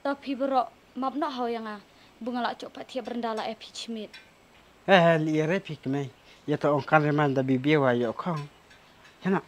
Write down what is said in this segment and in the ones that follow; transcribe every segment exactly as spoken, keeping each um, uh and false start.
Phi baroh map noh haw ïa nga, ba nga lah ïoh pat thiah baranda la eh phi chimit. Eh, li re phi kmei. Ïa to ong kan re man da bibiawa ïoh khong. Hena.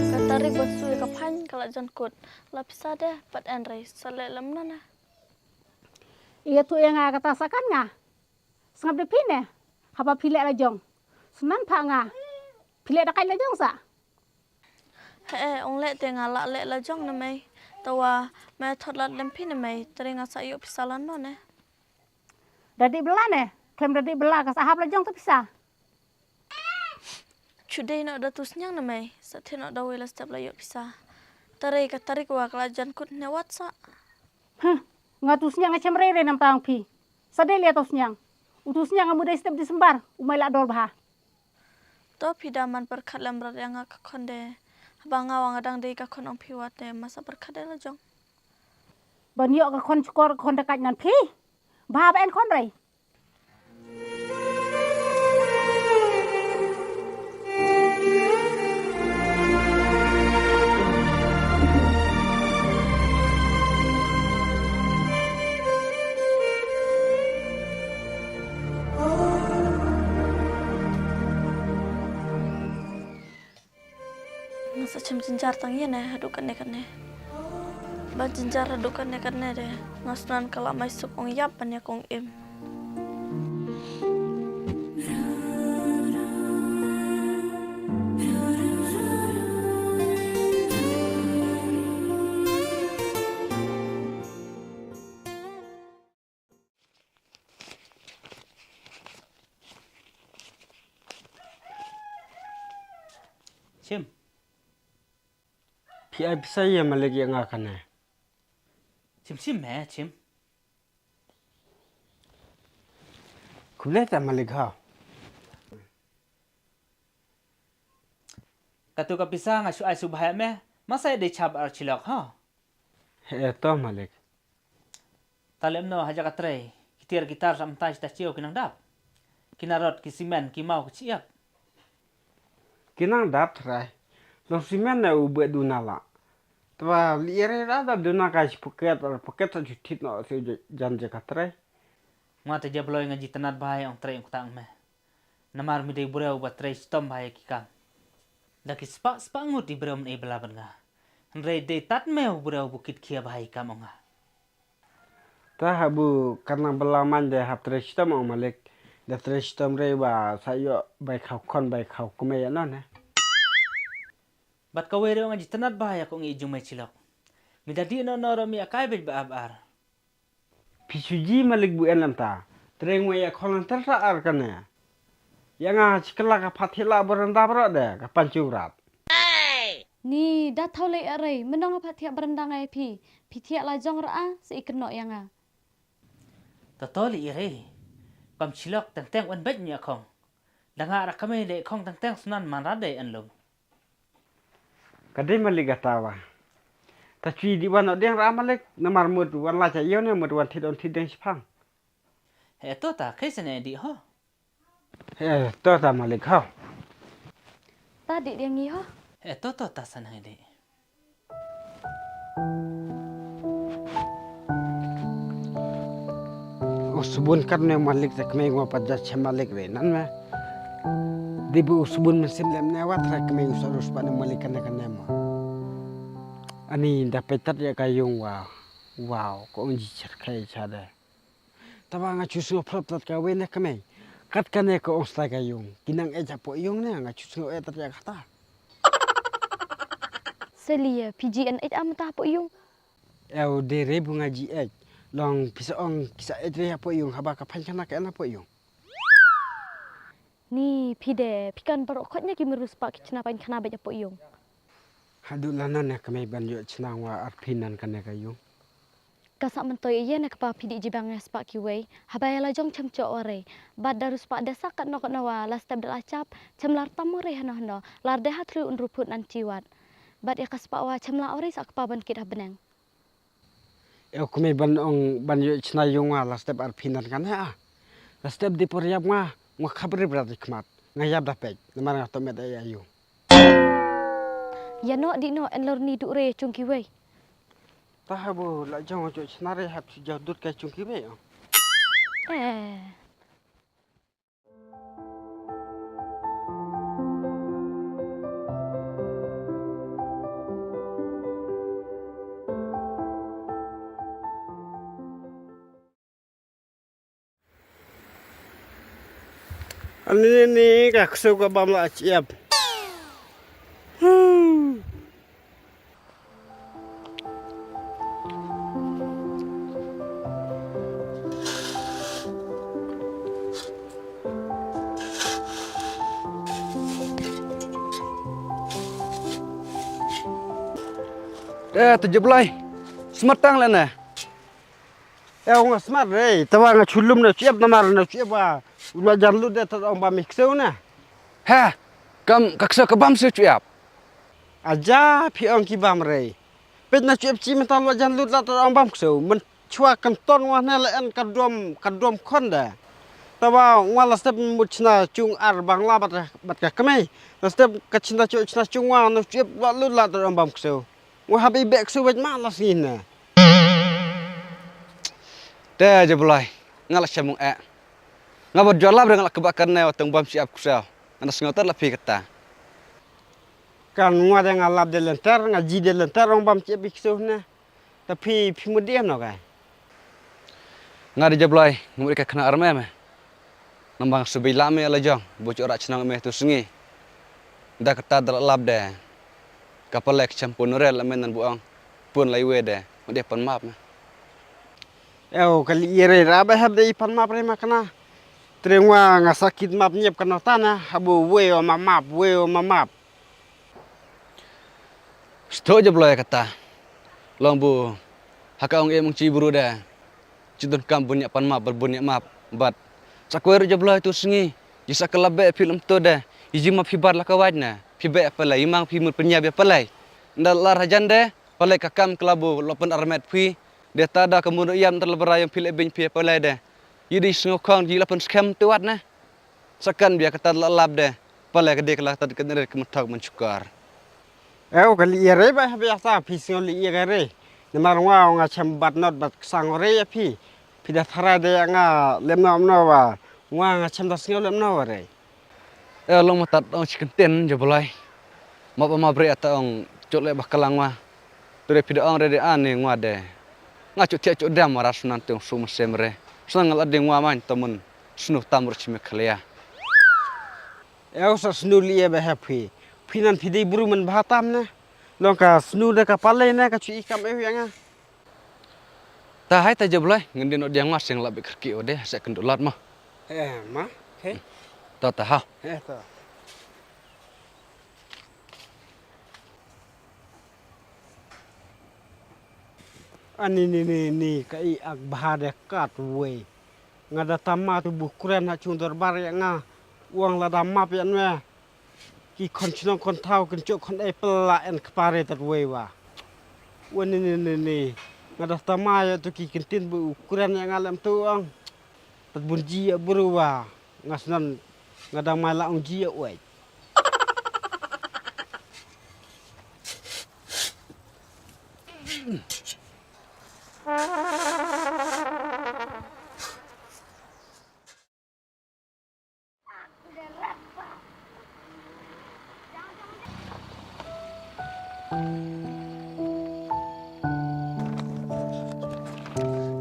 Ka tarik ba shu ïa ka phain ka la jan kut. La pisa de pat en rei sa leh lem na na. Ïa tu ïa nga kata sa kan nga. Sngap de phi ne. Haba phi leh la jong. Sunan pha nga. Phi leh da kai la jong sa. He eh, ong leh te nga lah leh la jong ne mei. Tawa me thot lad lem phi ne mei. Tare nga sa ïoh pisa lan no ne. Da dih bela ne. Khlem da dih bela ka sa hap la jong tu pisa. Chu dei noh da tu sniang ne mei. Sa thie noh da wei la step la ïoh pisa. Tare ka tarik wa ka la jan kut ne wat sa. Huh, nga tu sniang nga chem rei rei nam tang phi. Sa dei lia tu sniang. U tu sniang nga mu dei step Disembar, u mai la dor bha. To phi da man pyrkhat lem rat ïa nga ka khon de. Haba nga wa nga dang dei ka khon ong phi wat de, masa pyrkhat de la jong. Ban ïoh ka khon chukor ka khon da kaj nan phi. Bha ba en khon rei. Nga sa chem jynjar tang ïa ne haduh kane kane. Ba jynjar haduh kane kane de. Nga snan ka la mai suk ong ïap ban ïa kong im. Chim. Phi ai pisa ïa Malik ïa nga kane. Chim chim me chim. Khublei ta Malik ha. Katu ka pisa nga shu ai shu bha ïa me. Masa ïa dei chap ar chilok ha. He to Malik. Talem no haja ka trei, ki tiar ki tar sa mynta shi ta chiew ki nang dap. Ki narot ki simen ki mau ki chiap. Ki nang dap trai. Long simen na u be duna la. Twa li ere ra da duna ka shi poket ar poket sa jutit no se jan je ka trei. Nga te jabloi nga ji tanat bai ong trei ong tang me. Namar mi dei breu ba trei stom bai ki kam. Da ki spa spa ngut i breu men e bela ben nga. Hynrei dei tat me u breu bu kit khia bai kam ong nga. Ta ha bu kan nang bela man de hap trei stom ong Malik. Da trei stom rei ba sa ïoh bai khau khon bai khau kmei ano ne. Bat ka wei rei ong ji tanat bai ko ngi jung mai chilok. Mi da di no no ro mi akai bej ba ab ar. Phi shu ji Malik bu en lam ta. Treng wa ya khon ter sa ar kane. Ya nga chikla ka phat thila baranda bro de ka panchung rat. Ni da thau lei arei, menong phat thia baranda ngai phi. Phi thia la jong ra a, se iken no ya nga. Ta to li arei. Kam chilok teng teng wan bej nya khong. Da nga ra kame le khong teng teng sunan man ra de en lum. Ka dei Malik kata wa. Ta chui di wan deng ra Malik namar mut wan la cha ïew ne mut wan thit on thit deng shipang. He to ta khe sene di ho. He to ta Malik ho. Ta di deng ngi ho. He to to ta sana di. U subun kat ne Malik te kmei ngwa pat ja che Malik re nan me. Di bu u subun me sim lem ne wat re kmei u sarus pa ne Malik kane kane mo. Ani da petat ya ka yung wa. Wow, ko ung ji cher kai cha de. Taba nga chus ngo prop tat ka we ne kmei. Kat kane ko ung sta ka yung. Kinang e cha po yung ne nga chus ngo e tat ya kata. Selia P G N H am ta po yung. Eu de re bu nga ji ek. Long pisa ong kisa ek re hapoh yung haba ka phan kana ka en hapoh yung. Ni phi de, phi kan baroh khot nia ki mriew spah ki chna pain khana bad ïa poh ïung. Haduh lano ne kmie ban ïoh chna wa arphi nan kane ka ïung. Ka sah myntoi ïa ne kpa phi dih jibang ïa spah kiwei. Haba ïa la jong chem choh wa rei. Bad da ru spah de sah katno katno wa la step da la chap. Chem lar tam wa rei hano hano. Lar de ha thlu un ru phut nan chiwat. Bad ïa ka spah wa chem la wa rei sah kpa ban kit ha bneng. Ïa kmie ban ong ban ïoh chna ïung wa la step arphi nan kane a. La step di por ïap nga. Nga khap ri bra di khmat. Nga ïap da pek. Namar nga to met ïa ïung. Ïa noh di noh en lor ni du re chung kiwei. Ta habu la jong jo chna re hap chu jo dut kai chung kiwei. Eh. Ani ni ka ksew ka bam la chiap. Eh, tu jeblai. Smat tang lane. Eh, nga smat re, tawa nga chulum na chiap namar na chiap wa. Ula jan lut de ta ong ba mi ksew na. Ha, kam ka ksew ka bam sew chiap. Aja phi ong ki bam re. Pet na chiap chi mental wa jan lut la ta ong bam ksew. Men chwa kan ton wa ne la en ka dom, ka dom khon de. Tawa wa la step mut chna chung ar bang la bat, bat ka kmei. La step ka chna chu chna chung wa na chiap wa lut la ta ong bam ksew. Wa hab i bek su wet ma la sini. Te je bulai. Nga la shamung eh. Nga ba jolab nga la kebak kan ne wa tong bam siap kusau. Nga na sngau ter la phi kata. Kan nga de nga lab de lenter, nga ji de lenter ong bam siap i kusau ne. Ta phi phi mu diam no kai. Nga di jablai, nga mut ka khana arme me. Nambang subi la me la jong, bu chu rak chnong me tu sngi. Da kata da lap de. Ka palek champun rel la men nan bu ong. Pun lai we de, mut de pan map me. Ew, kali ire ra ba hab de i pan map re ma kana. Tre nga nga sakit map nyep kana tana, habu we o ma map, we o ma map. Sto je bloi kata. Long bu haka ong em ong chi bru de. Chi don kam bun ïa pan map, bun ïa map. Bat. Sa kwer je bloi tu sngi. Ji sa kala be phi lum to de. Ji ma phi bar la ka waj na. Phi be pale, imang phi mut pnya be pale. Nda lar hajan de, pale ka kam kala bu lopen armet phi. De ta da ka mun yam nda la bara yam phi le bin phi pale de. Yi di sngo khong ji la pen skhem tu wat na. Sakan bia ka tad la lap de. Pale ka dik la tad ka nere ka mathok man chukar. Ew ka li ire ba ha bia sa phi sing li ire. Namar nga nga chem bat not bat sang re ya phi. Phi da thara de nga lem no no wa. Nga nga chem da sing lem no wa re. Ew long ma tad ong chicken ten je bolai. Ma ba ma bre ata ong chok le ba kalang wa. Tu re phi da ong re de ani nga de. Nga chok thiak chok dam wa ras nan te ong su ma sem re. Sang la de nga man ta mun. Snu tam ru chi me khlia. Ew sa snu li e ba hep phi. Phi nan phi dei bru man ba tam ne. Long ka snu de ka pale ne ka chu i kam ew yang. Ta hai ta je blai ngan din odiang ma sing la bi khrki ode sa kan dulat ma. Eh ma. He. Ta ta ha. He ta. Ani ni ni ni ka i ak bha de kat wei. Nga da tama tu bu kren ha chung dorbar ya nga. Wang la da map ya nwe. Ki khon chnong khon thaw kin chok khon ei pela en kpare tat wei wa. Wa ni ni ni ni. Nga da tama ya tu ki kin tin bu kren ya nga lem tu ang. Tat bun ji ya bru wa. Nga snan nga da mai la ong ji ya wei.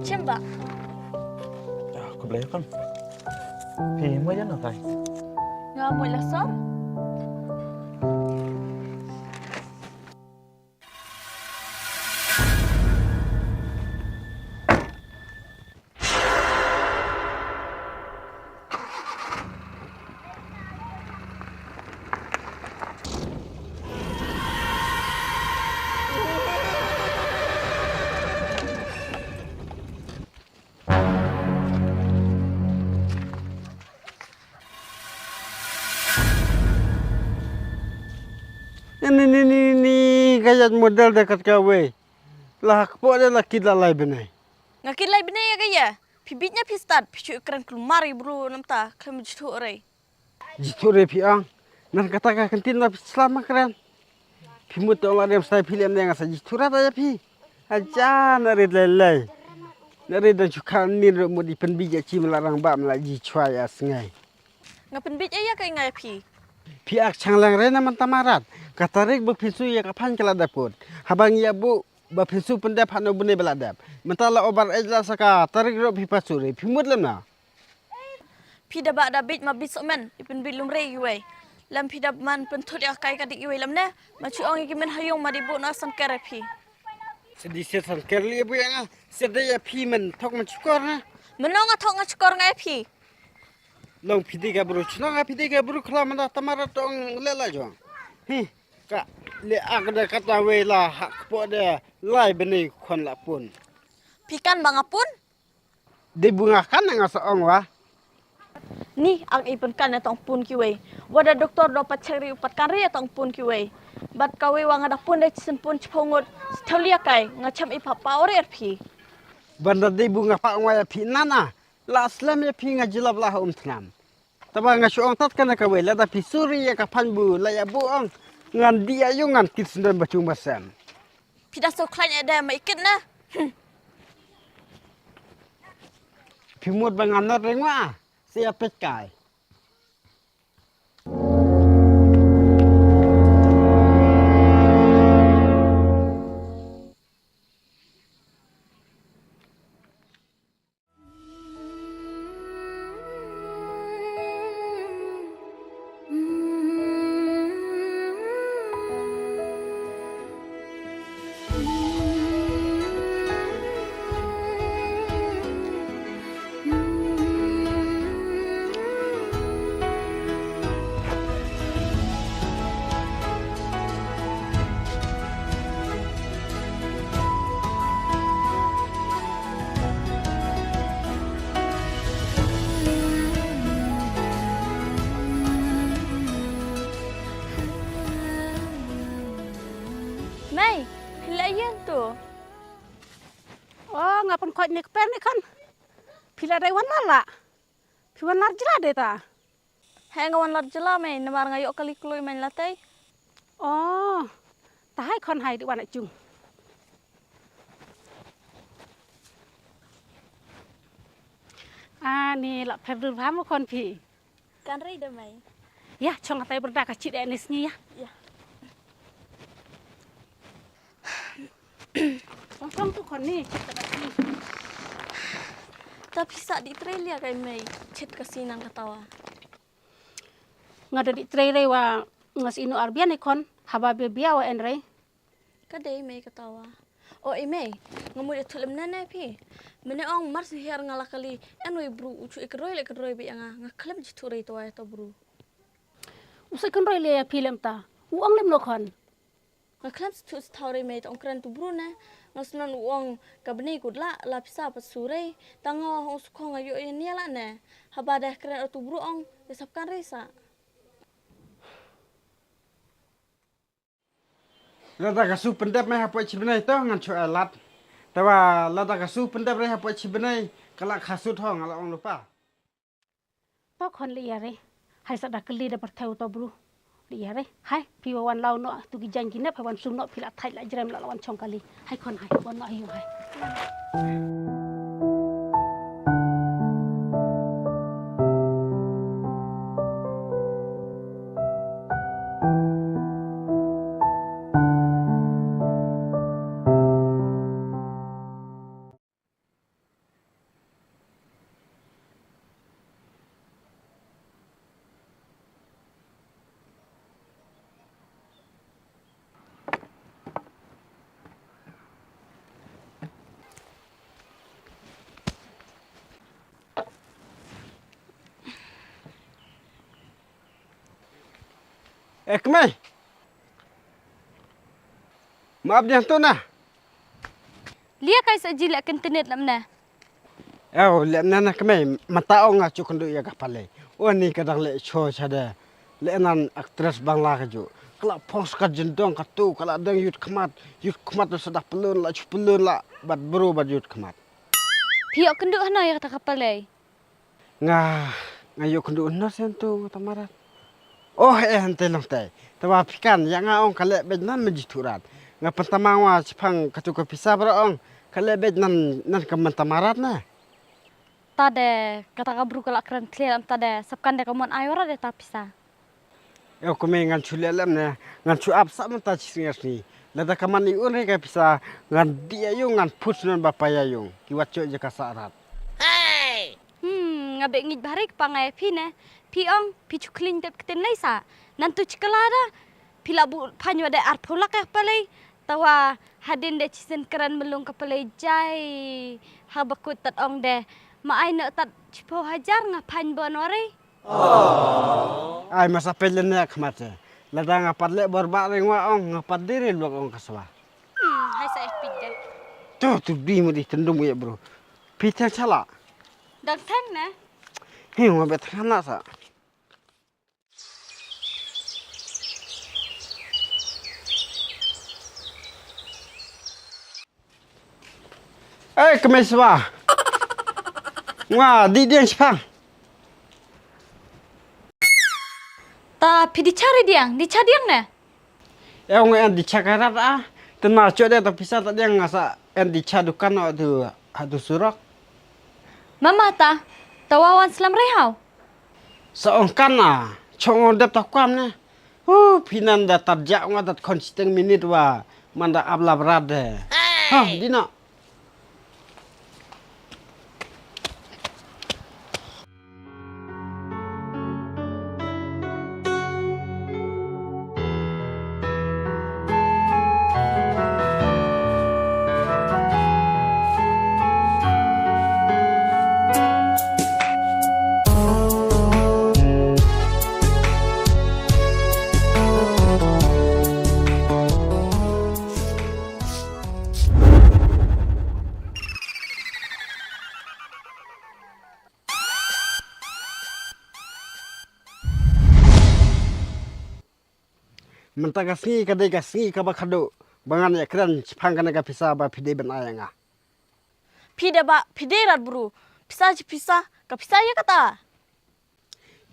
Chimba. Ah, khublei kan. Phi mo jan atai. Nga mo la sor. Ni, ni, ni, ni, ka ïaid model da kat kawei. La ha kpoh de la kit la lai bnai. Nga kit lai bnai ïa ka ïa. Phi bit nia phi stad, phi shu kren kulmar ïa bru namta, khlem jithuh rei. Jithuh rei phi ong. Nan kata ka ktien la phi slam ma kren. Phi mut tong la dem stai phi lem ne nga sa jithuh rata ïa phi. Aja na rit lai lai. Na rit dan shu khan min ro mut i pynbit ïa chi mla rang ba mla ji chwa ïa sngai. Nga pynbit ïa ka nga ïa phi. Phi ak chang lang rei na man tamarat. Ka tarik ba phi su ïa ka phan ka la dep kut. Haba ngi ïa bu ba phi su pyndep hano bune ba la dep. Mynta la obar ej la sa ka tarik ro phi pat su rei phi mut lem na. Phi da ba da bit ma bit somen, i pynbit lum rei iwei. Lam phi da man pynthut ïa kai ka dik iwei lam ne, ma chu ong i ki men hayong ma di bu na san ker phi. Sedi se san ker li bu ïa nga, sedi ïa phi men thok ma chukor na. Men ong a thok nga chukor nga ïa phi. Long phi di ka bru chnong a phi di ka bru khla manda tamara tong le la jong. Hi, ka le ak da kata wei la hak po de lai bini khon la pun. Phi kan ba nga pun? Dei bu nga kan nga sa ong wa. Ni ang i pynkan na tong pun kiwei. Wada doktor do pat cheri u pat kan ri tong pun kiwei. Bat kawei wa nga da pun dei chisin pun chipho ngut. Tholi kai nga cham i papa ore er phi. Banda dei bu nga pa ong wa ya phi nana. La slem ya phi nga jilap la ha um thnam. Taba nga shu ong tat kana kawei lada phi suri ya ka phan bu la ya bu ong. Ngan di ya yu ngan kit sendon ba chung ba sem. Phi da so khlaiñ ede ma ikit na. Phi mut ba ngan not reng wa. Sia pet kai. Mei, phi la ïeng to? Oh, nga pun khot ni kper ni khan. Phi la dei wan la la. Phi wan lar jla de ta. He nga wan lar jla mei, namar nga ïoh kali kloi mei la tei. Oh, ta hai khon hai di wan a chung. Ani la pher dur bha mo khon phi. Kan rei da mei. Ya, chong atai berda ka chit e ni sngi ya. Ya. Ong song tu khon ni chit ka sngi. Ta pisa di trei lia kai mei, chit ka sinang ka tawa. Nga da di trei rei wa nga si inu arbian ikon, haba bia bia wa en rei. Ka dei mei ka tawa. O i mei, nga mut ïa thulem nene phi. Mene ong mar si hiar nga la kali, en wei bru u chu ikroi le ikroi bi nga, nga khlem ji thurei tawa ïa to bru. U sa ikroi le ïa phi lem ta, u ong lem no khon. Nga khlem sthu sthaw rei mei ta ong kren tu bru ne. Nga snon u ong ka bnei kut la la pisa pat su rei. Ta nga ong su khong nga ïoh ïa nia la ne. Haba deh kren o tu bru ong ïa sap kan rei sa. Lada ka su pyndep mei ha poi chi bnei to ngan chu alat. Tawa lada ka su pyndep rei ha poi chi bnei ka la kha su thong nga la ong lupa. To khon li ïa re. Hai sa da kli da pyrtheu to bru. Li ïa re. Hai phi wa wan lau no tu ki jan ki nep hai wan sum no phi la thai la jrem la la wan chong kali. Hai khon hai wan no ayu hai. Eh, kmai. Maaf diang tu na. Lia kai sa ji lek kentenit lam ne. Ew, lek ne na kmai mata ong a chuk ndu ya ka pale. O ni ka dang lek cho cha de. Lek nan actress Bangla ka ju. Ka la phong sha ka jyndong katu, ka la dang ïud khmat, ïud khmat da sa da pyllun la, shu pyllun la bad bru bad ïud khmat. Phi ïoh kynduh hano ïa kata ka palei? Nga, nga ïoh kynduh hano shen tu nga ta marat. Oh, eh, hynte long te. Te wa phi kan, ïa nga ong ka leh beit nan mynjithuh rat. Nga pyntamang wa chiphang katu ka pisa bro ong. Ka leh beit nan, nan ka mynta marat na. Ta de, kata ka bru ka la kren clear ta de, sap kan de ka mon ai wa rat de ta pisa. Eo kumne ngan shu leh lem ne, ngan shu ap sa mynta shi sngi ar sngi. Lada ka man i un re ka pisa, ngan dih ïa ïung, ngan pus non ba pa ïa ïung. Ki wat chok je ka sa rat. Hmm, nga beh ngeit bha re kpa nga ïa phi ne. Phi ong, phi shu khlin tep ktien lei sa. Nan tu chi kylla da. Phi la buh phan wa de arphew lak ïa ka palei. Tawa hadien de chi sien kren mlung ka palei jai. Haba kut tat ong de. Ma ai noh tat shiphew hajar nga phan bon wa re. Ai masa pele ne khmat te. Lada nga pat leh bor ba ring wa ong nga pat diri luak ong ka swa. Hmm, hai sa eh pijak. Tu tu di mu di tendung ya bro. Pithang chala. Dang thang ne. Hi nga bet thang na sa. Eh, kemeswa. Nga di diang sipang. Ta phi di chari diang, di cha diang ne? Eh, nga en di cha karat ah. Tena chok de ta pisa ta diang nga sa en di cha dukan ah tu ha tu surok. Mama ta, ta wawan selam rehau. Sa ong kan ah, chong ong dep ta kwam ne. Hu, phi nan da tat jak nga dat khon siteng minit wa man da ap lap rat de. Ha, di na. Mynta ka sngi ka dei ka sngi kaba khadduh ba ngan ïakren shaphang kane ka pisa ba phi dei ban ai ïa nga. Phi dei ba, phi dei rat bru. Pisa shi pisa, ka pisa ïa kata.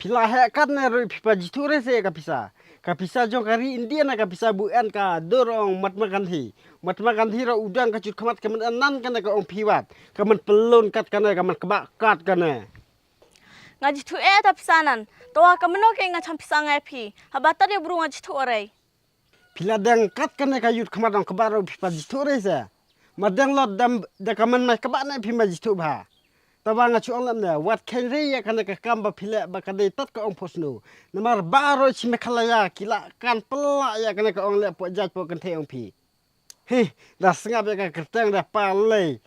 Phi la heh katne ruh phi pa jithuh re se ka pisa. Ka pisa jong ka ri India na ka pisa bu en ka dur ong Mahatma Gandhi. Mahatma Gandhi ruh u dang ka jut khmat ka man en nan kane ka ong phi wat. Ka man pyllun kat kane, ka man kba kat kane. Nga jithuh eh ta pisa nan. Tawa ka mano ke nga cham pisa nga ïa phi. Haba ta de bru nga jithuh arei. Phi la dang kat kane ka yut khmat ong kba ruh phi pa jithuh re se. Ma dang lot dam da ka man mai kba ne phi ma jithuh bha. Tawa nga chu ong lam ne wat khein re ïa kane ka kam ba phi leh ba ka dei tat ka ong phosnu. Namar ba ruh shi Meghalaya ki la kan pla ïa kane ka ong leh po jait po kynthei ong phi. Hi, da sngap ïa ka kyrteng da palei.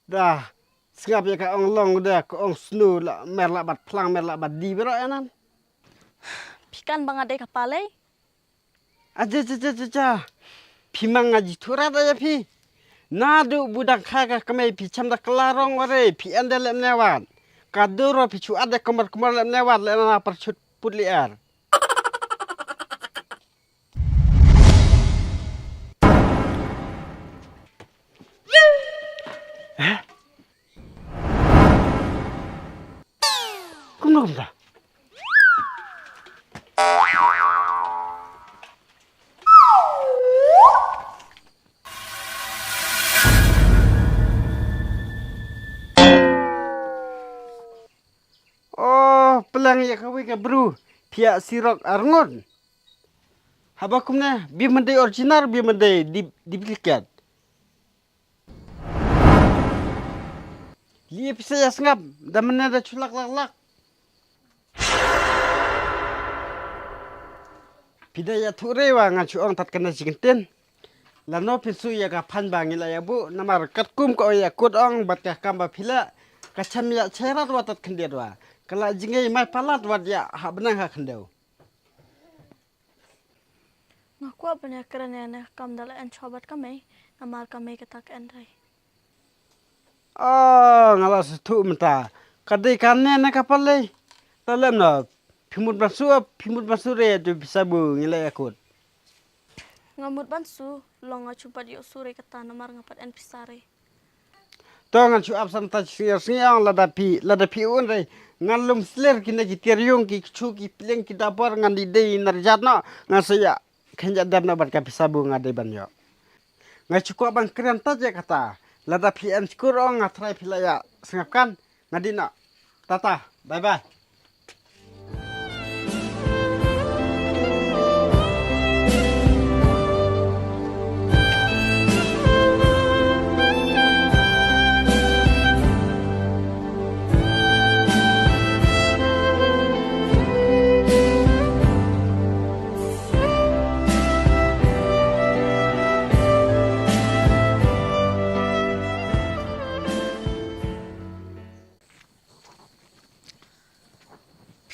Da sngap ïa ka ong long da ka ong snu la mer la bat phlang mer la bat di bro ïa nan. Phi kan ba nga dei ka palei. Aja ja ja ja ja. Phi ma nga jithuh rat ïa phi. Naduh bu dang kha ka kmei phi cham da kla rong ware phi en da lem ne wan. Ka dur phi chu at da kmar kmar lem ne wan le na par chut put li ar. Eh? Kumno kumta? Oh, plang ïa kawei ka bru. Phi ïa sirok arngut. Haba kumne, bi mendei original, bi mendei di-, duplicate. Li pisa ïa sngap, da mene da chulak lak lak. Phi da ïa thuh re wa nga chu ong tat kane shi kyntien. Lano phin su ïa ka phan ba ngi la ïa buh, namar katkum ka ong ïa kut ong, bad ka kam ba phi leh, ka cham ïa cherat wa tat khyndiat wa. Ka la jingei mai palat wat ïa ha bneng ha khyndew. Nga kwah ban ïa kren ïa ne kam da la en chwa bad ka mei, namar ka mei kata ka en rei. Oh, nga la sngewthuh mynta. Ka dei kane na ka palei. Ta lem na, phi mut ban suh, phi mut ban suh re, tu pisa bu ngi la ïa kut. Nga mut ban shu long, nga shu pat ïoh shu re kata namar nga pat en pisa re. To ngan shu ap samta shisngi shisngi ong lada phi, lada phi un re. Ngan lum slir kine ki tiar ïung ki kchu ki pliang ki dabor ngan dei dei narjat noh. Ngan sa ïa kynja der noh bad ka pisa ba nga dei ban ïoh. Nga shu kwah ban kren ta je kata. Lada phi em skur ong nga trai phi la ïa sngap kan. Nga dei noh. Tata. Bye bye.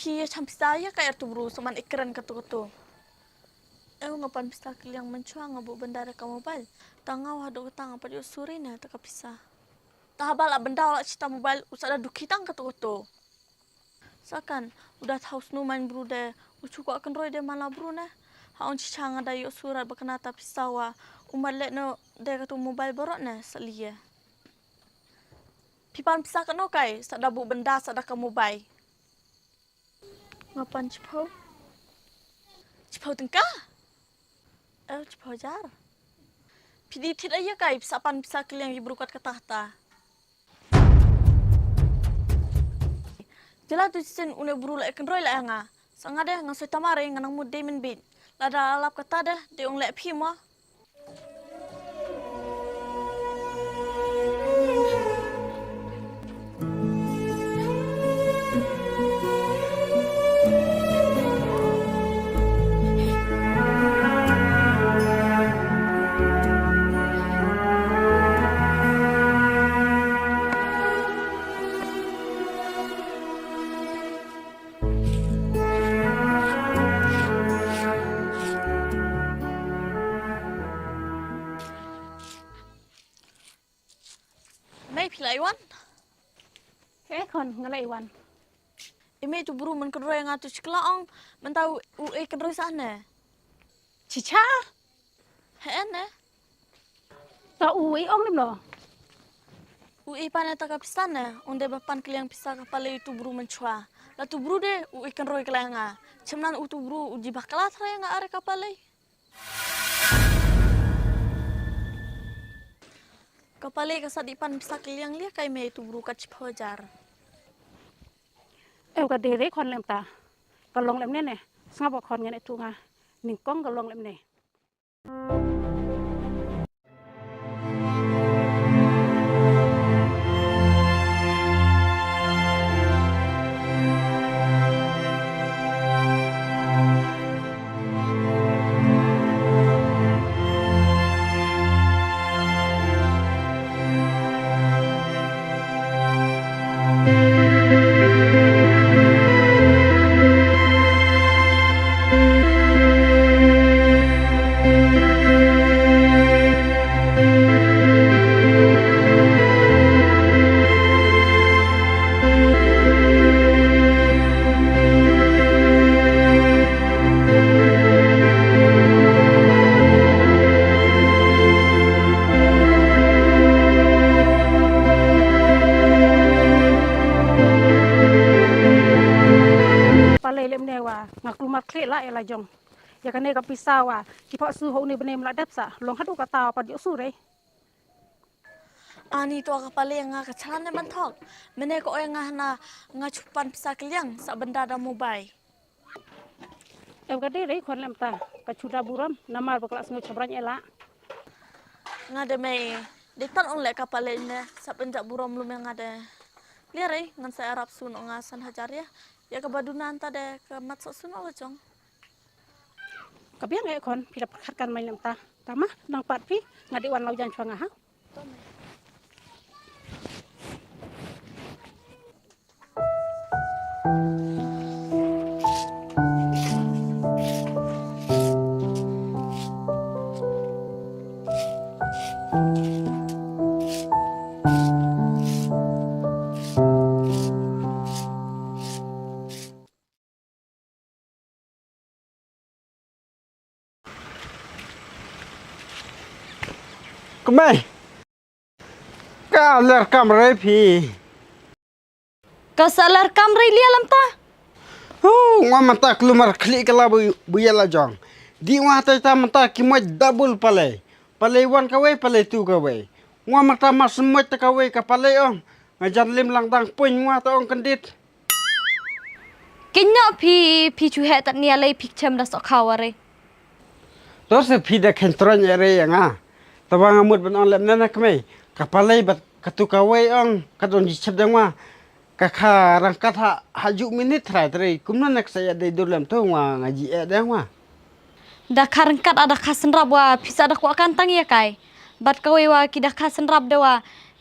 Phi ïa cham pisa ïa ka er tu bru sa man i kren katu katu. Eu nga pan pisa kylliang mynshuwa nga buh bynda da ka mobile. Tang nga wah dok tang pat ïoh suri ne ta ka pisa. Ta haba la bynda la chita mobile u sa da dukhi tang katu katu. Sa kan u da thaw snu man bru de u chu kwah kynroi de man la bru ne. Ha ong chicha nga da ïoh surat ba kane ta pisa wa u mat leh no de katu mobile borok ne sa liye. Phi pan pisa kano kai sa da buh bynda sa da ka mobile. Nga pan chiphaw. Chiphaw tyngka? Eh, chiphaw hajar. Phi dei thied ïa kai pisa pan pisa kylliang ïa bru kat kata kata. Jela tu shisien une bru la kynroi la nga. Sa nga de nga soi tamar nga nang mut dei mynbit. Lada lap kata de dei ong leh phi mo. Mei phi la i wan? He khon nga la i wan. I mei tu bru man kynroi nga tu chikla ong man ta u e kynroi sa ne. Chicha. He ne. Ta u e ong lim lo. U e pan ta ka pisa ne ong de ba pan kylliang pisa ka pale tu bru man chwa. La tu bru de u e kynroi kla nga. Chemnan u tu bru u ji bakla thra nga are ka pale. Ka pale ka sa dei pan pisa kylliang lia kai mei tu bru ka chiphaw hajar. Eu ka dei re khon lem ta. Ka long lem ne ne. Sngap ba khon ngan e tu nga. Nyngkong ka long lem ne. Pale lem ne wa nga klumar khleh la ela jong. Ya kane ka pisa wa ki pha su ho ne bne mla dep sa long hadu ka ta pa dio su re. Ani to ka pale nga ka chalan ne ban thok. Mene ko oi nga hana nga chupan pisa kylliang sa benda da mobile. Em ka dei rei khon lem ta ka chuda buram namar ba ka la sngew chabran ela. Nga de mei de tan ong le ka pale ne sa benda buram lu me nga de. Lia rei ngan sa arap sun ong nga san hajar ya. Ya ka baduna anta de ka mat sa sun ong jong. Ka biang e khon phi da pyrkhat kan mai lem ta. Tama nang pat phi nga dei wan lau jan chwa nga ha. Kmai. Ka ler kam re phi. Ka sa ler kam re lia lam ta. Hu, nga mata klumar khli kala bu bu ya la jong. Di nga ta ta mata ki moi double palai. Palai wan kawei, palai tu kawei. Nga mata mas moi ta kawei ka palai ong. Nga jan lim lang dang pun nga ta ong kendit. Kinyok phi, phi chu he tat nia lei phi chem da sok khawa re. To se phi da khen troin ere ya nga. Taba nga mut ban ong lem nana kmai. Ka palai bat ka tu kawei ong ka don ji chep dang wa. Ka kha rang kat ha ha ju minit trai trai. Kumna nak sa ya dei dur lem tu wa nga ji e dang wa. Da kha rang kat ada kha senrap wa pisa da kwa kan tang ya kai. Bat kawei wa ki da kha senrap da wa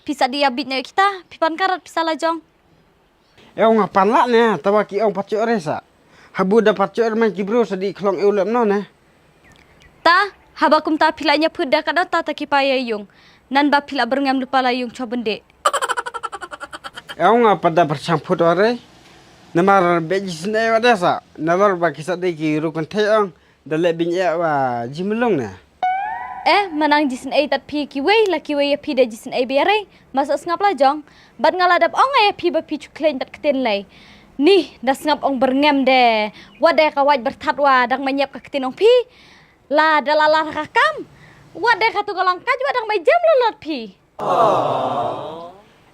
pisa di ya bit ne kita phi pan karat pisa la jong. Ew nga pan la ne, taba ki ong patcho re sa. Habu da patcho re man ki bro sa di khlong ew lem no ne. Ta, haba kum ta phi la nya phut da ka da ta ta ki pa ya yung. Nan ba phi la berngam lupa la yung cho bende. Ew nga pada berchang phut ore. Namar be ji sne wa da sa. Nalor ba ki sa de ki ru kan the ong. Da leh byn ïa wa jimlong na. Eh, manang jisn ei tat phi kiwei la kiwei ïa phi da jisn ei biarai. Masa sngap la jong. Bad nga la dap ong ïa phi ba phi chuklein tat ktin lei. Ni, da sngap ong berngem de. Wat de ka wait berthat wa dang manyap ka ktin ong phi. La da la la ka kam. Wat de ka tu ka long kaj wa dang mai jem lolot phi.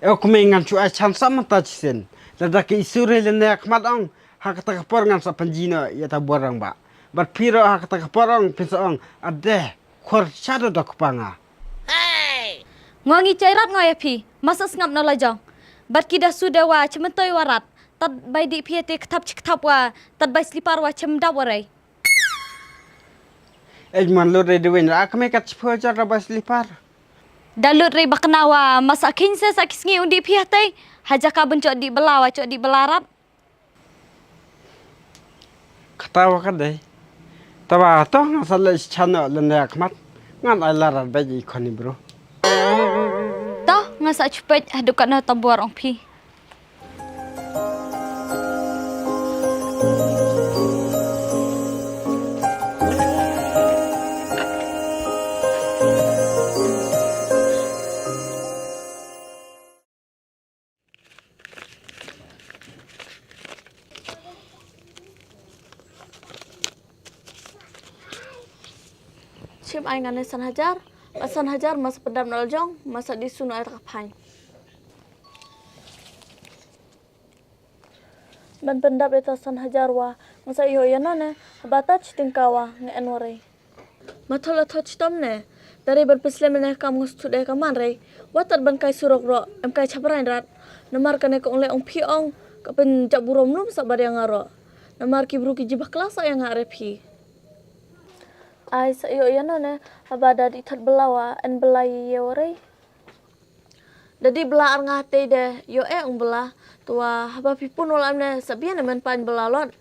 Ew kmie ngan shu ai chance sa mynta chisien. Lada ka isu re lynne ha khmat ong ha kata ka por ngan sa pynjino ïa ta bor rangbah. Bad phi ruh ha kata ka por ong phin sa ong ade khor shadow da kpa nga. Ngo ngi chai rat ngo ïa phi masa sngap no la jong. Bad ki da su da wa chemyntoi wa rat. Tad bai dih phi te kthap chi kthap wa tad bai slipar wa chem dap wa rei. Ej man lut re dewin ra kmie kat chipho jar da bai slipar. Da lut re bakna wa masa khin se sa kisngi undi phi hatei. Haja ka ben chok di bela wa chok di bela rat. Kata wa ka dei. Taba to nga sa leh chano lynne ha khmat. Ngan ai la rat bej i khoni bro. To nga sa chupej haduh katno tabor ong phi. Chim ai nga ne san hajar, ba san hajar masa pyndap na la jong, masa di sunu ai ta ka phain. Ban pyndap ïa ta san hajar wa, nga sa ïoh ïa nane, haba ta chityngka wa, nga en wa rei. Ma thoh la thoh chitom ne, da rei ban pynslem ne kam nga stut ïa ka man rei, wa tat ban kai surok ro, em kai chabrain rat, namar kane ka ong le ong phi ong, ka pynjap burom lum sa bad ïa nga ro, namar ki bru ki ji bakla sa ïa nga re phi. Ai sa ïoh ïa nane, haba da di thot bela wa, en bela ïa wa rei. Da di bela ar nga tei de, ïoh e ong bela. Tua haba phi pun wala amne sa bian e men pain bela lot.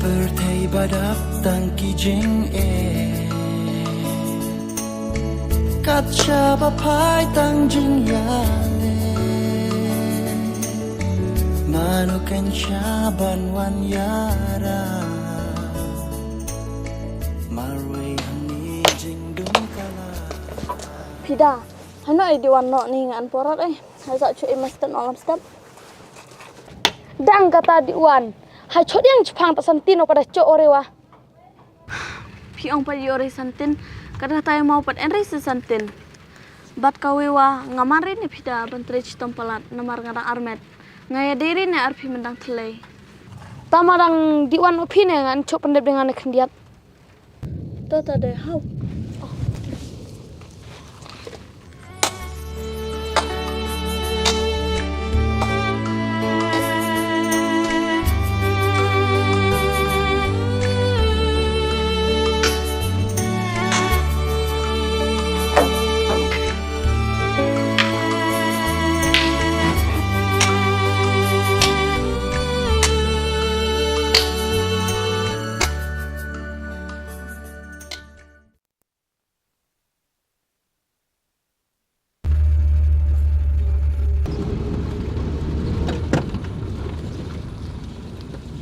Pyrthei ba dap tang ki jingeh, kat shaba phai tang jingïaleh. Mano kan shah ban wan ïarap marwei hangne jingdum kala. Phi da, hano ai di wan noh ni ngan porat eh. Hai sa chu i mas ten olam step. Dang kata di wan. Hai chodiang chipang ta santin o kada cho orewa. Phi ong pat ïoh re santin, ka dang tai mau pat en re si santin. Bad ka wei wa nga man re ne phi da ban trei chitom palat namar nga dang armet. Nga ïa dei ri ne arphi myndang thlei. Tama dang dih wan u phi ne ngan chok pyndep de ngan khyndiat. To ta de hau.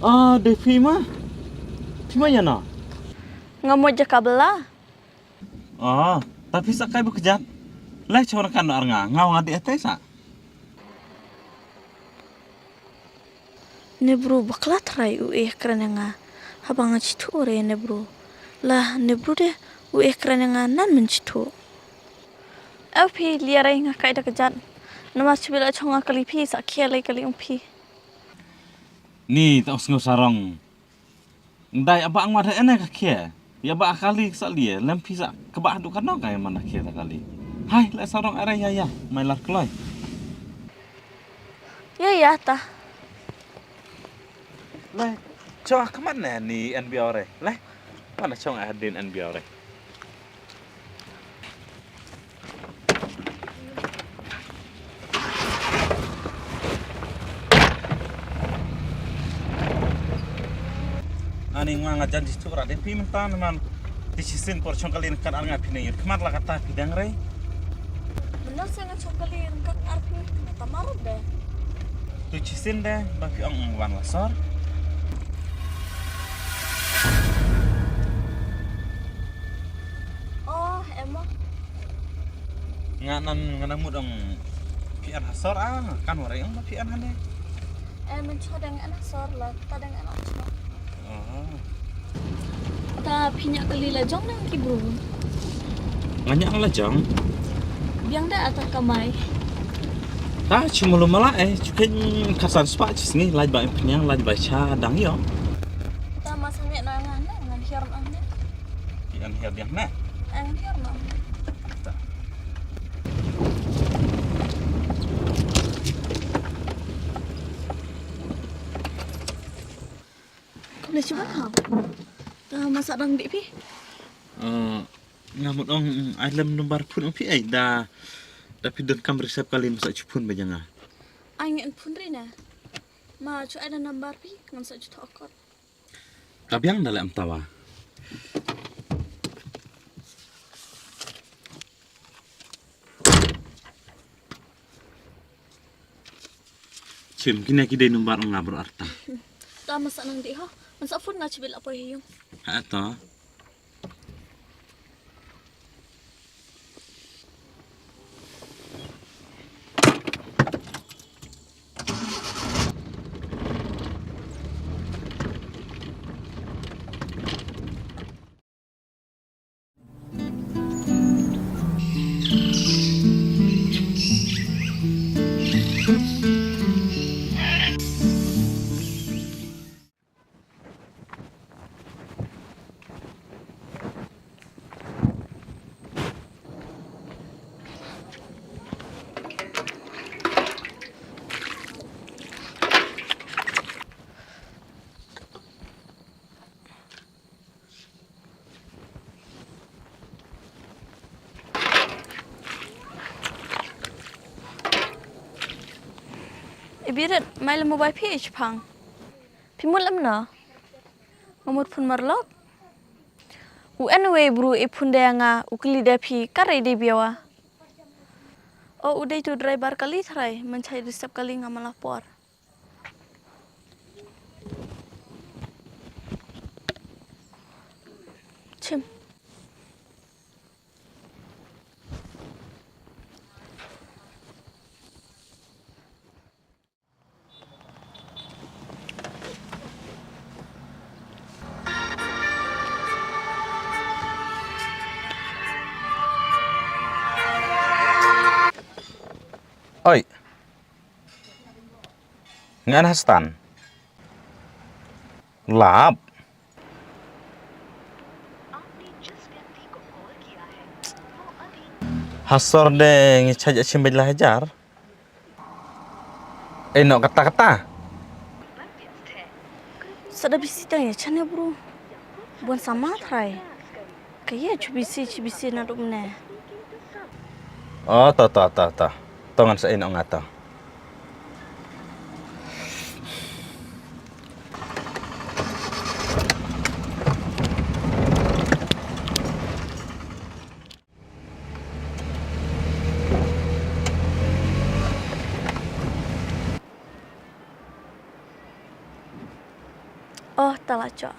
Ah, dei phi ma. Phi ma ïa na? Nga mo jaka bela. Ah, tapi sa kai bukjat. Lai chora kan ar nga, nga nga di atai sa. Ne bru bakla trai u eh kren nga. Haba nga chithu re ne bru. La ne bru de u eh kren nga nan men chithu. Au phi lia rai nga kai da kjat. Nama chibila chonga kali phi sa khia lai kali ung phi. Ni ta usngo sarong. Ndai aba ngwa da ene ka khie. Ya ba kali sa lie lem phi sa kaba hadu kano ka man khie ta kali. Hai le sarong are ya ya mai lar kloi. Ya ya ta. Le cho ka man ne ni en biore le. Mana chong a din en biore. Ani nga nga jan jitu ra de phi mynta man. Ti chisin por chong kali kan ar nga phi ne yut khmat la kata phi dang rei. Benar sa nga chong kali kan ar phi ta marut de. Tu chisin de ba phi ong wan la sor. Oh, em mo. Nga nan nga nan mut ong phi an hasor a kan warai ong ba phi an hane. Eh, men cho dang an hasor la ta dang an cho. Oh. Ta phi ñiah kali la jong nang ki bru. Nga ñiah la jong. Biang da ata kamai. Ta chimulu mala eh chukin kasan spa chisngi laj ba phi ñiang laj ba cha dang yo. Ta masa ne na nga ne ngan hiar na ne. Ki an hiar diang ne. An hiar na. Kau boleh cuba kau? Dah masak dang dik pi? Eh, nga mut ong ai lem number phone ong phi ai da da phi don kam reserve kali masak chupun ba janga. Ai ngen phone ri na. Ma chu ai da number phi ngan sa chu thok kot. Ka biang da lem tawa. Chim kine ki dei number nga bro arta. Ta masa nang di ho. Masa phone nga chibil apoy hiyung. Ha to. Ibirit, mai le mobile phi ish phang. Phi mut lam na. Nga mut phun marlok. U anyway bru i phun de nga u kli de phi kare de biawa. O u dei tu driver kali thrai, man chai reserve kali nga mala por. Chim. Oi. Ngan hastan. Lap. Hasor de ngi chaj achim bej la hajar. Eh, no kata kata. Sa da bisi tang ïa chane bro. Bun sama trai. Ka ïa chu bisi chu bisi na dum ne. Oh, to to to to. To ngan sa ïa no nga to. Oh, ta la chok.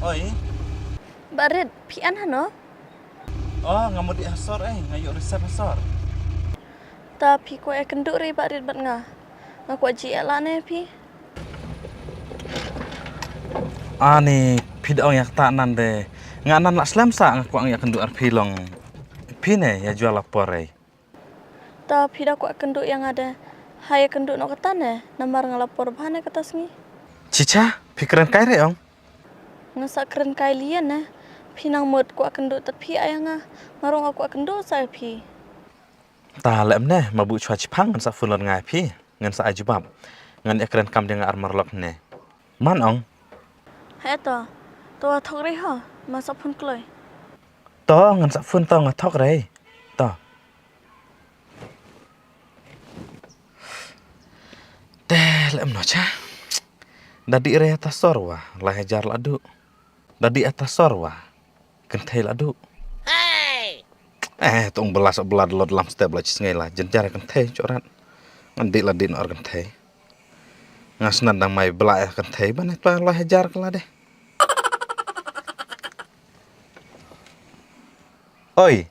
Oi. Barit, phi an hano? Oh, nga mut di hasor eh, nga ïoh reset hasor. Ta phi kwah ïa kynduh re barit bad nga. Nga kwah ji ïa la ne phi. Ani, phi da ong ïa kata nan de. Nga nan la slem sa nga kwah ïa kynduh ar phi long. Phi ne ïa jua la por ei. Ta phi da kwah kynduh ïa nga de. Ha ïa kynduh no kata ne, namar nga la por bha ne kata sngi. Chicha, phi kren kai re ong. Nga sa kren kai lien ne. Phi nang mut kwah kynduh tat phi ïa nga. Nga rong kwah kynduh sa ïa phi. Ta lem ne, ma bu chwa chipang ngan sa phone lon ngai phi. Ngan sa ai jubab. Ngan ïa kren kam dia nga ar marlok ne. Man ong. He to. To thok re ho, ma sa phone kloi. To ngan sa phone to nga thok re. To. Te lem no cha. Dadi re ta sor wa, lai hajar la du. Dadi ata sor wa. Kynthei la du. Eh, tong belas belad lot lam step la chisngai la. Jenjar kynthei chorat. Ngan di la di nor kynthei. Ngas nan dang mai bela eh kynthei ban eh twa la hajar kala deh. Oi.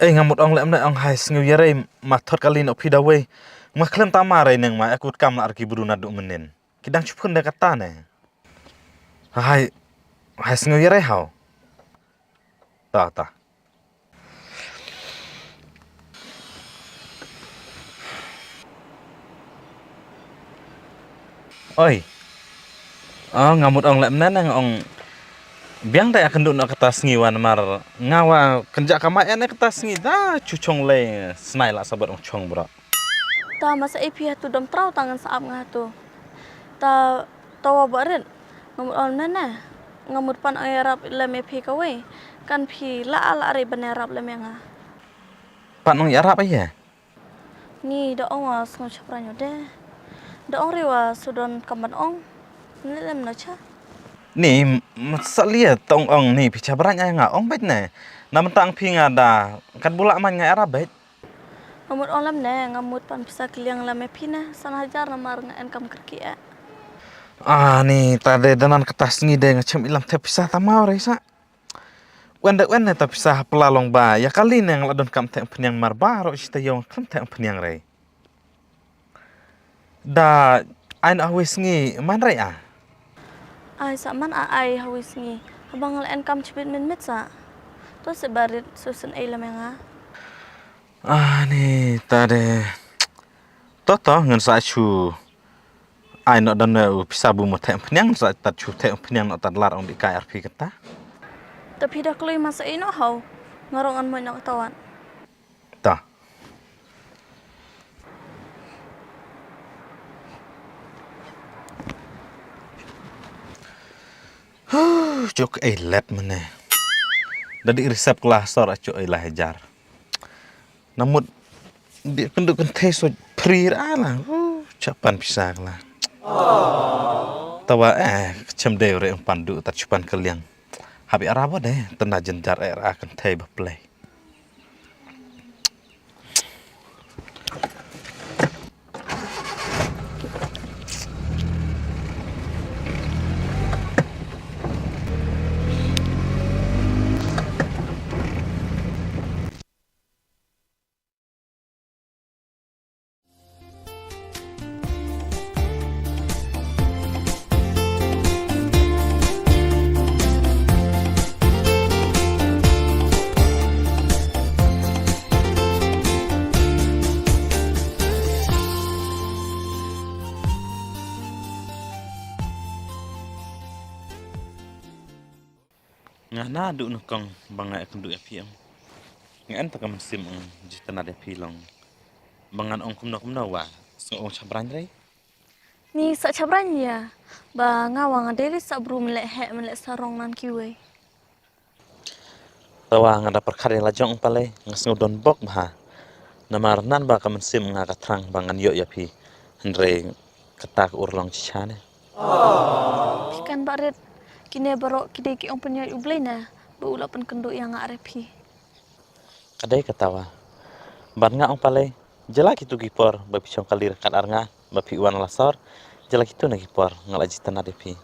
Eh, nga mut ong lem ne ong hai sngew ïa rei ma thot kali nok phi da wei. Ma khlem ta ma rei neng ma eh kut kam la ar ki bru na du menin. Ki dang chuphun da kata ne. Hai, hai sngew ïa rei hau. Ta, ta. Oi. Oh, nga mut ong lem ne neng ong. Biang da ïa kynduh na kata sngi wan mar. Nga wa kynja ka mai ene kata sngi da chuchong le snai la sabot ong chong bro. Ta masa A P hatu dom trau ta ngan sa ap nga hatu. Ta tawa barit. Nga mut ong ne ne. Nga mut pan ong ïarap lem ïa phi kawei. Kan phi la ala re ban ïarap lem ïa nga. Pan ong ïarap ïa. Ni da ong wa sngew chapra nyo de. Da ong ri wa sudon kam ban ong. Ni lem no cha. Ni sa lia tong ong ni phi chapra nya nga ong bet ne. Na mentang phi nga da kat bula man nga ïarap bet. Nga mut ong lem ne, nga mut pan pisa kiliang lem e phi ne, san hajar namar nga en kam kyrkieh. Ah, ni ta de danan kata sngi de nga chem ilam te pisa ta mau re sa. Wen de wen ne ta pisa hapla long ba, ya kali ne nga la don kam te pniang mar ba, ro shi ta yong kam te pniang re. Da ai na hawi sngi man re a. Ai sa man a ai hawi sngi. Habang la en kam chibit min mit sa. To se barit susun ai lem nga. Ah, ni ta de. To to ngan sa chu. Ai no dan u pisa bu mo theng pniang sa tat chu theng pniang no tat lar ong di kai arphi kata. Ta phi da kloi masa ai no hau. Ngarong an mo no tawat. Ta. Huh, chok ai let mane. Dadi resep kla sor a chok ai la hajar. Namut di kendu kenthe so pri ra la. Uh, chapan pisa kla. Tawa eh chem de re empan du tat chupan keliang. Habi arabo de tena jenjar eh ra kenthe ba play. Nga naduh nyngkong ba nga ïakynduh ïa phi em. Nga en ta ka mynsiem ong jitana ïa phi long. Ba ngan ong kumno kumno wa. Sngew ong chabrang rei. Ni sa chabrang ïa. Ba nga wa nga dei sa bru mlek hek mlek sarong nan kiwei. Tawa nga da pyrkhat ïa la jong palei nga sngew don bok bha. Namar nan ba ka mynsiem nga ka thrang ba ngan ïoh ïa phi. Hynrei kata ka urlong chicha ne. Phi kan barit kine baroh ki dei ki ong pynïaid u Blei ne ba u la pynkynduh ïa nga re phi. Ka dei kata wa. Ban nga ong palei jala kitu ki por ba phi shong kali ryngkat ar nga ba phi wan la sor jala kitu na ki por nga la jitana de phi.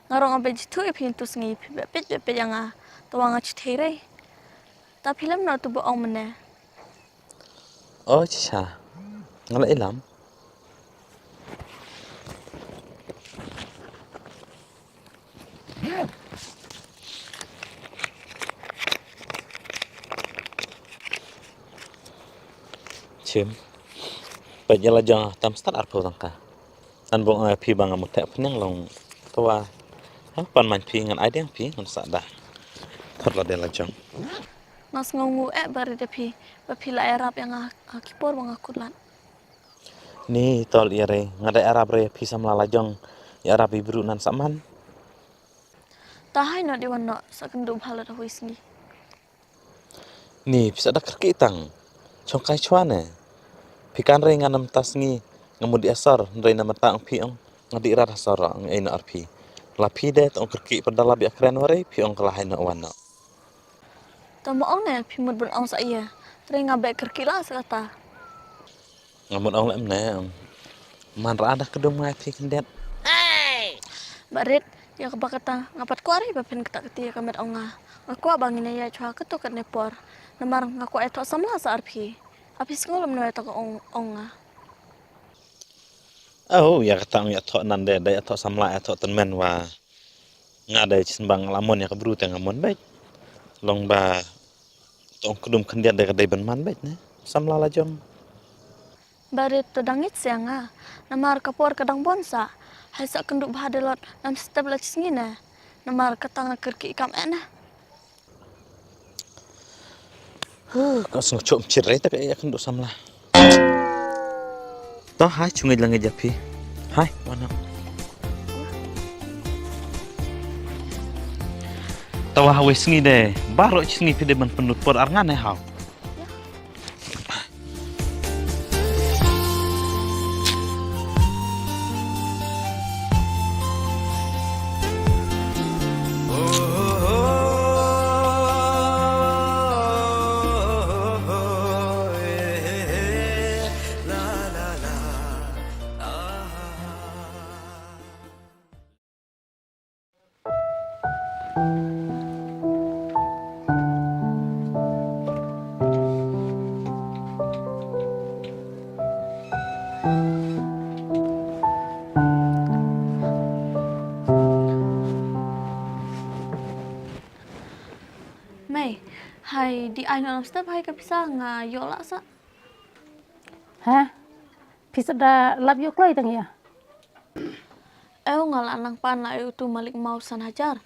Nga rong abej tu ip hin tu sngi phi bepit bepit ïa nga. Tawa nga chithei rei. Ta phi lem no tu ba ong mene. O chicha. Nga la ilam. Chim. Peit ïa la jong tam stad arphew tangka. An bong ai phi ba nga mut thep pyneng long. Tawa. Ha pan man phi ngan ai deng phi ngan sa da. Thot la de la jong. Nga sngew ngu eh ba ri de phi ba phi la ïarap ïa nga ha ki por ba nga kut lad. Ni tol ïa re nga da ïarap re phi samla la jong ïarap i bru nan sa man. Ta hai no di wan no sa kyndu bha la da hui sngi. Ni pisa da kyrki tang. Chong kai chwa ne. Phi kan rei nga nam ta sngi nga mut di asar rei na mata ong phi ong nga di rat asar ong ei na ar phi. La phi de tong kyrki pada la bi akren ware phi ong kala hai no wan no. Ta mo ong ne phi mut bun ong sa iya. Rei nga bek kyrki la sa kata. Nga mut ong lem ne. Man ra da kedum ngai phi kendet. Barit, ya ka bakata nga pat kwari ba phin kata kati ya ka met ong nga. Nga kwa ba ngine ya chwa ketu kat ne por. Namar nga kwa etok samla sa arphi. Aphi sngol mno etok ong ong nga. Oh, ya kata ong ya tok nan de, de etok samla etok tenmen wa. Nga de chin bang la mon ya ka bru te nga mon bek. Long ba tong kedum kendiat de ka de ben man bek ne. Samla la jong. Barit to dang it siang nga. Namar ka por ka dang bon sa. Hai sa kendu bha de lot nam step la chisngi ne. Namar ka tang kyrki kam eh ne. Huh, ka sngew chom chit rei ta ka ya kendu samla. To hai chungi langi japi. Hai, wana. Tawa hawe sngi de, baro chisngi pide ban penut por arngan eh hau. Mei, hai di ai na step hai ka pisa nga yola sa. Ha? Pisa da lap yo kloi tang ya. Eu nga la nang pan la eu tu malik mau san hajar.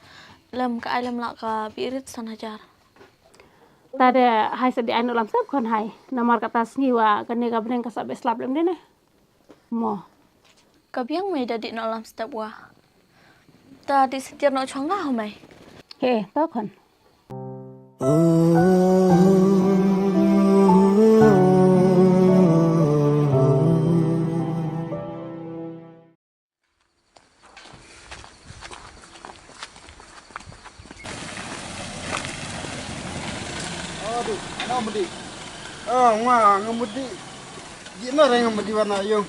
Lem ka ai lem la ka birit san hajar. Ta de hai sa di ai no lam sep khon hai. Namar kata sngi wa kane ka bneng ka sa be slap lem de ne. Mo. Ka biang mei da di no lam step wa. Ta di setiap no chong nga ho mei. He, to khon. Aduh, ano mudi? Oh, nga nga mudi. Ji na re nga mudi wana yung.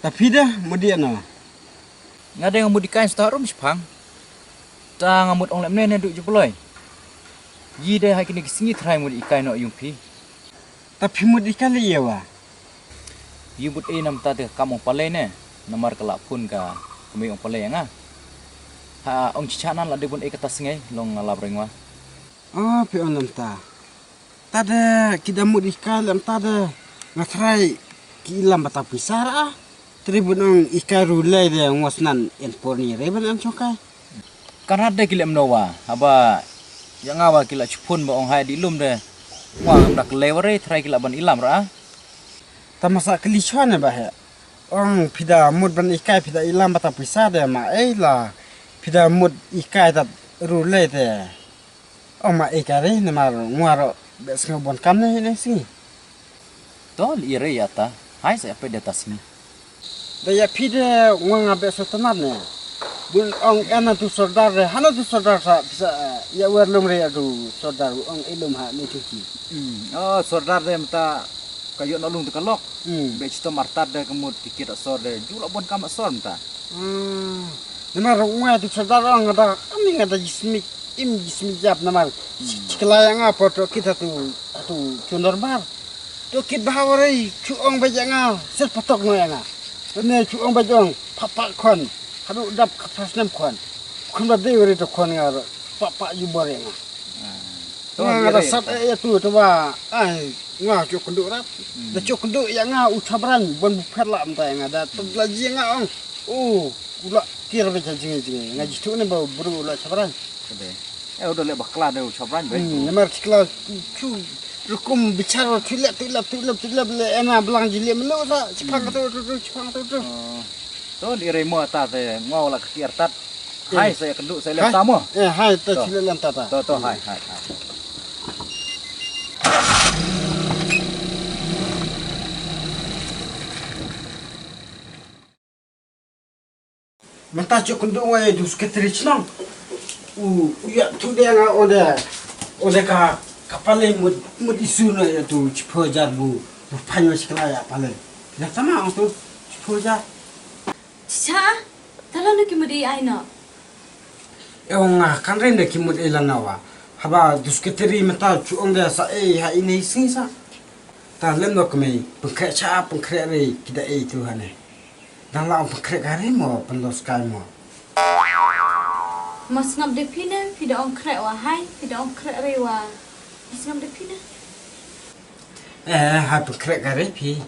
Tapi dah mudi ano? Nga dei nga mut ikai sha ta rum shipang. Ta nga mut ong lem ne ne du ju bloi. Yi dei ha kine ki sngi trai mut ikai noh yung phi. Ta phi mut ikai le ïa wa. Yi mut ei nam ta te kam ong palei ne. Namar ka la phun ka kmie ong palei ïa nga. Ha ong chicha nan la dei bun ei kata sngi long nga lap reng wa. Ah, phi ong lem ta. Ta da ki da mut ikai lem ta da nga trai ki lam bata pisa ra. Tri bun ong ikai ru lei de ngos nan en por ni re ban an chokai. Kan hat de ki leh mynno wa, haba ïa nga wa ki la chiphun ba ong hai dih lum de. Wa ngam da kylli wa re, trai ki la ban ilam ra. Tama sa kylli chwa ne ba he. Ong phi da mut ban ikai phi da ilam bata pisa de ma ei la. Phi da mut ikai tat ru le de. Ong ma ikai re namar ngwa ro be sngew bon kam ne ne sngi. To li re ïa ta. Hai sa pe de ta sngi. Da ïa phi de ngwa nga be so tanat ne. Bun ong ena tu sordar de hana tu sordar sa pisa ïa wer lum re atu sordar ong ilum ha ne tu ki. Hmm. Oh, sordar de mta ka ïoh na lung te ka lok. Hmm. Be chitom artat de ka mut ki kit asor de ju la bon kam asor mta. Hmm. Namar ngwa tu sordar ong ada kami ngada jismik im jismik jap namar. Hmm. Chikla ïa nga por to kit atu atu chundor bar. To kit bha wa rei chu ong ba ïa nga sir patok no ïa nga. Ne chu ong ba jong papa khon. Hadu dap ka pas nem khon. Khon ba dei wa rei to khon nga papa ju bor ïa nga. Ah. To nga da sat e tu to ba ai nga chu kundu rap. Hmm. Da chu kundu ïa nga u chabran bon bu phet la mta ïa nga da to la ji nga ong. Oh, u la kir ba jing jing nga ji tu ne ba bru u la chabran. Kede. Eh, udah leh bakla deh u chabran be. Hmm, namar chikla chu rukum bichar wa chu lep tu lep tu lep tu lep le ena blang ji lep melu sa chipang tu tu tu chipang tu tu. Oh. To di remo ta te ngau la kaki artat. Hai saya kendu saya lep tamo. Eh, hai ta chile lan tata. To to hai hai hai. Mynta chok kynduh wei du secretary chnong. U u ya tu de nga ode ode ka ka pale mut mut isu na ya tu chipho jar bu bu phanyo chikla ya pale. Ya tama ang tu chipho jar. Cha, talo na ki mudi ai no. E ong nga kan ren de ki mut e lana wa. Haba du secretary mynta chu ong de sa e ha ini sing sa. Ta lem no kmei pengkhreh cha pengkhreh re kida e tu hane. Dang la ong pynkreh kari mo pynlos kai mo. Mas ngap de pine pida ong kreh wa hai pida ong kreh re wa. Mas ngap de pine. Eh hai pynkreh kari pi.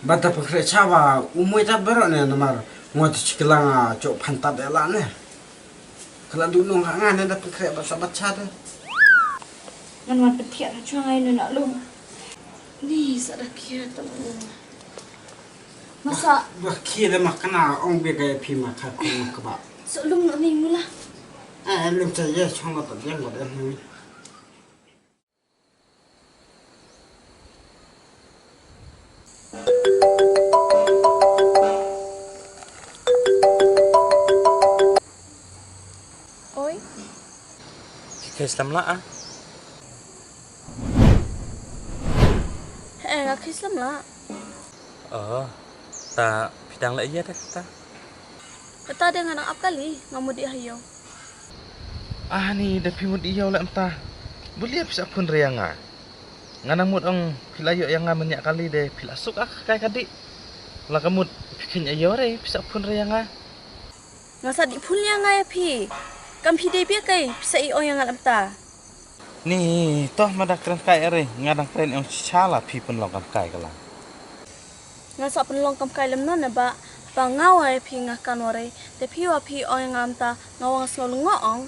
Bata pynkreh cha wa umoi ta bero ne namar ngo ti chiklang a chok phantat ela ne. Kala du nong nga ne da pynkreh ba sabat cha de. Ngan wan pyntiak na chwa ngai ne na lum. Ni sa da kia ta lum. Masa. Ba khie le ma kana ong be ga phi ma kha ko ka ba. So lum no ni mula. Eh lum cha ye chong ba ta yang ba de ni. Oi. Ki khie slem la ah. He nga khie slem la. Oh, ta phi dang leh ïa ta kata. Kata de nga nang ap kali nga mut ïa hayo. Ah ni da phi mut ïa leh mynta. Beli phi sa phun ria nga. Nga nang mut ong phi la ïoh ïa nga mynta kali de phi la suk ah kai kadi. La ka mut phi khin ïa re phi sa phun ria nga. Nga sa di phun ïa nga ïa phi. Kam phi dei bia kai phi sa i ong ïa nga mynta. Ni toh ma da kren kai are nga dang kren ong chicha la phi pynlong kam kai ka la. Nga sa pynlong kam kai lem non ba ba nga wa ïa phi nga kan ware te phi wa phi ong ïa nga mynta nga wa nga sngew lyngngoh ong.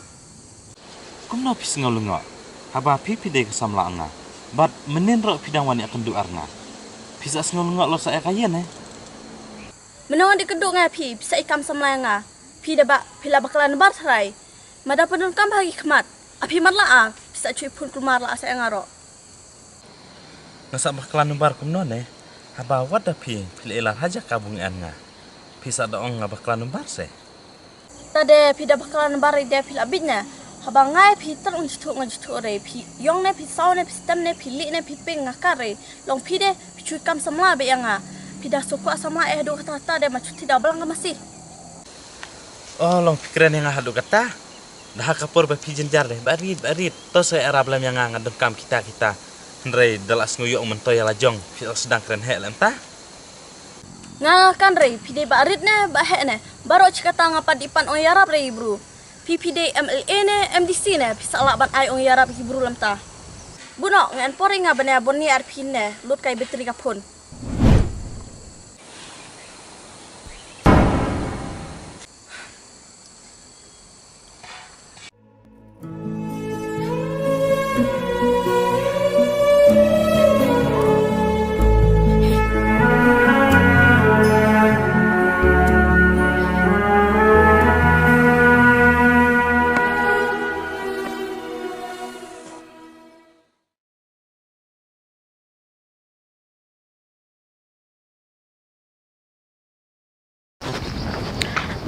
Kumno phi sngew lyngngoh haba phi phi dei ka samla nga bad mynnin roh phi dang wan ïa kynduh ar nga. Phi sa sngew lyngngoh lo sa ïa ka ïen eh. Mynno nga di kynduh nga ïa phi phi sa i kam samla ïa nga phi da ba phi la bakla nbar tharai. Mada pyndonkam ha ki khmat. A phi mat la a phi sa chui phun kulmar la a sa nga ro. Nga sa bakla numbar kumno ne. Haba wat da phi phi la ilar haja ka bung an nga. Phi sa da ong nga bakla numbar se. Ta de phi da bakla numbar de phi la bit ne. Haba ngai phi tan un jithu nga jithu re phi yong ne phi saw ne phi stem ne phi li ne phi ping nga kar re. Long phi de phi chui kam samla be ya nga. Phi da sokwa samla eh do kata ta de ma chuti da blang nga masi. Oh long phi kren nga hadu kata. Da ha ka por ba phi jynjar de ba rit ba rit to sa arab lem ïa nga nga donkam kita kita. Hynrei da la sngew ïoh mynto ïa la jong phi la sdang kren heh lem ta. Nga nga kan rei phi dei ba rit ne ba heh ne. Baroh chi kata nga pat di pan ong ïarap rei bru. Phi phi dei M L A ne M D C ne phi sa lah ban ai ong ïarap hi bru lem ta. Buno nga en por nga ban ïa bon ni ar phi ne lut kai battery ka phone.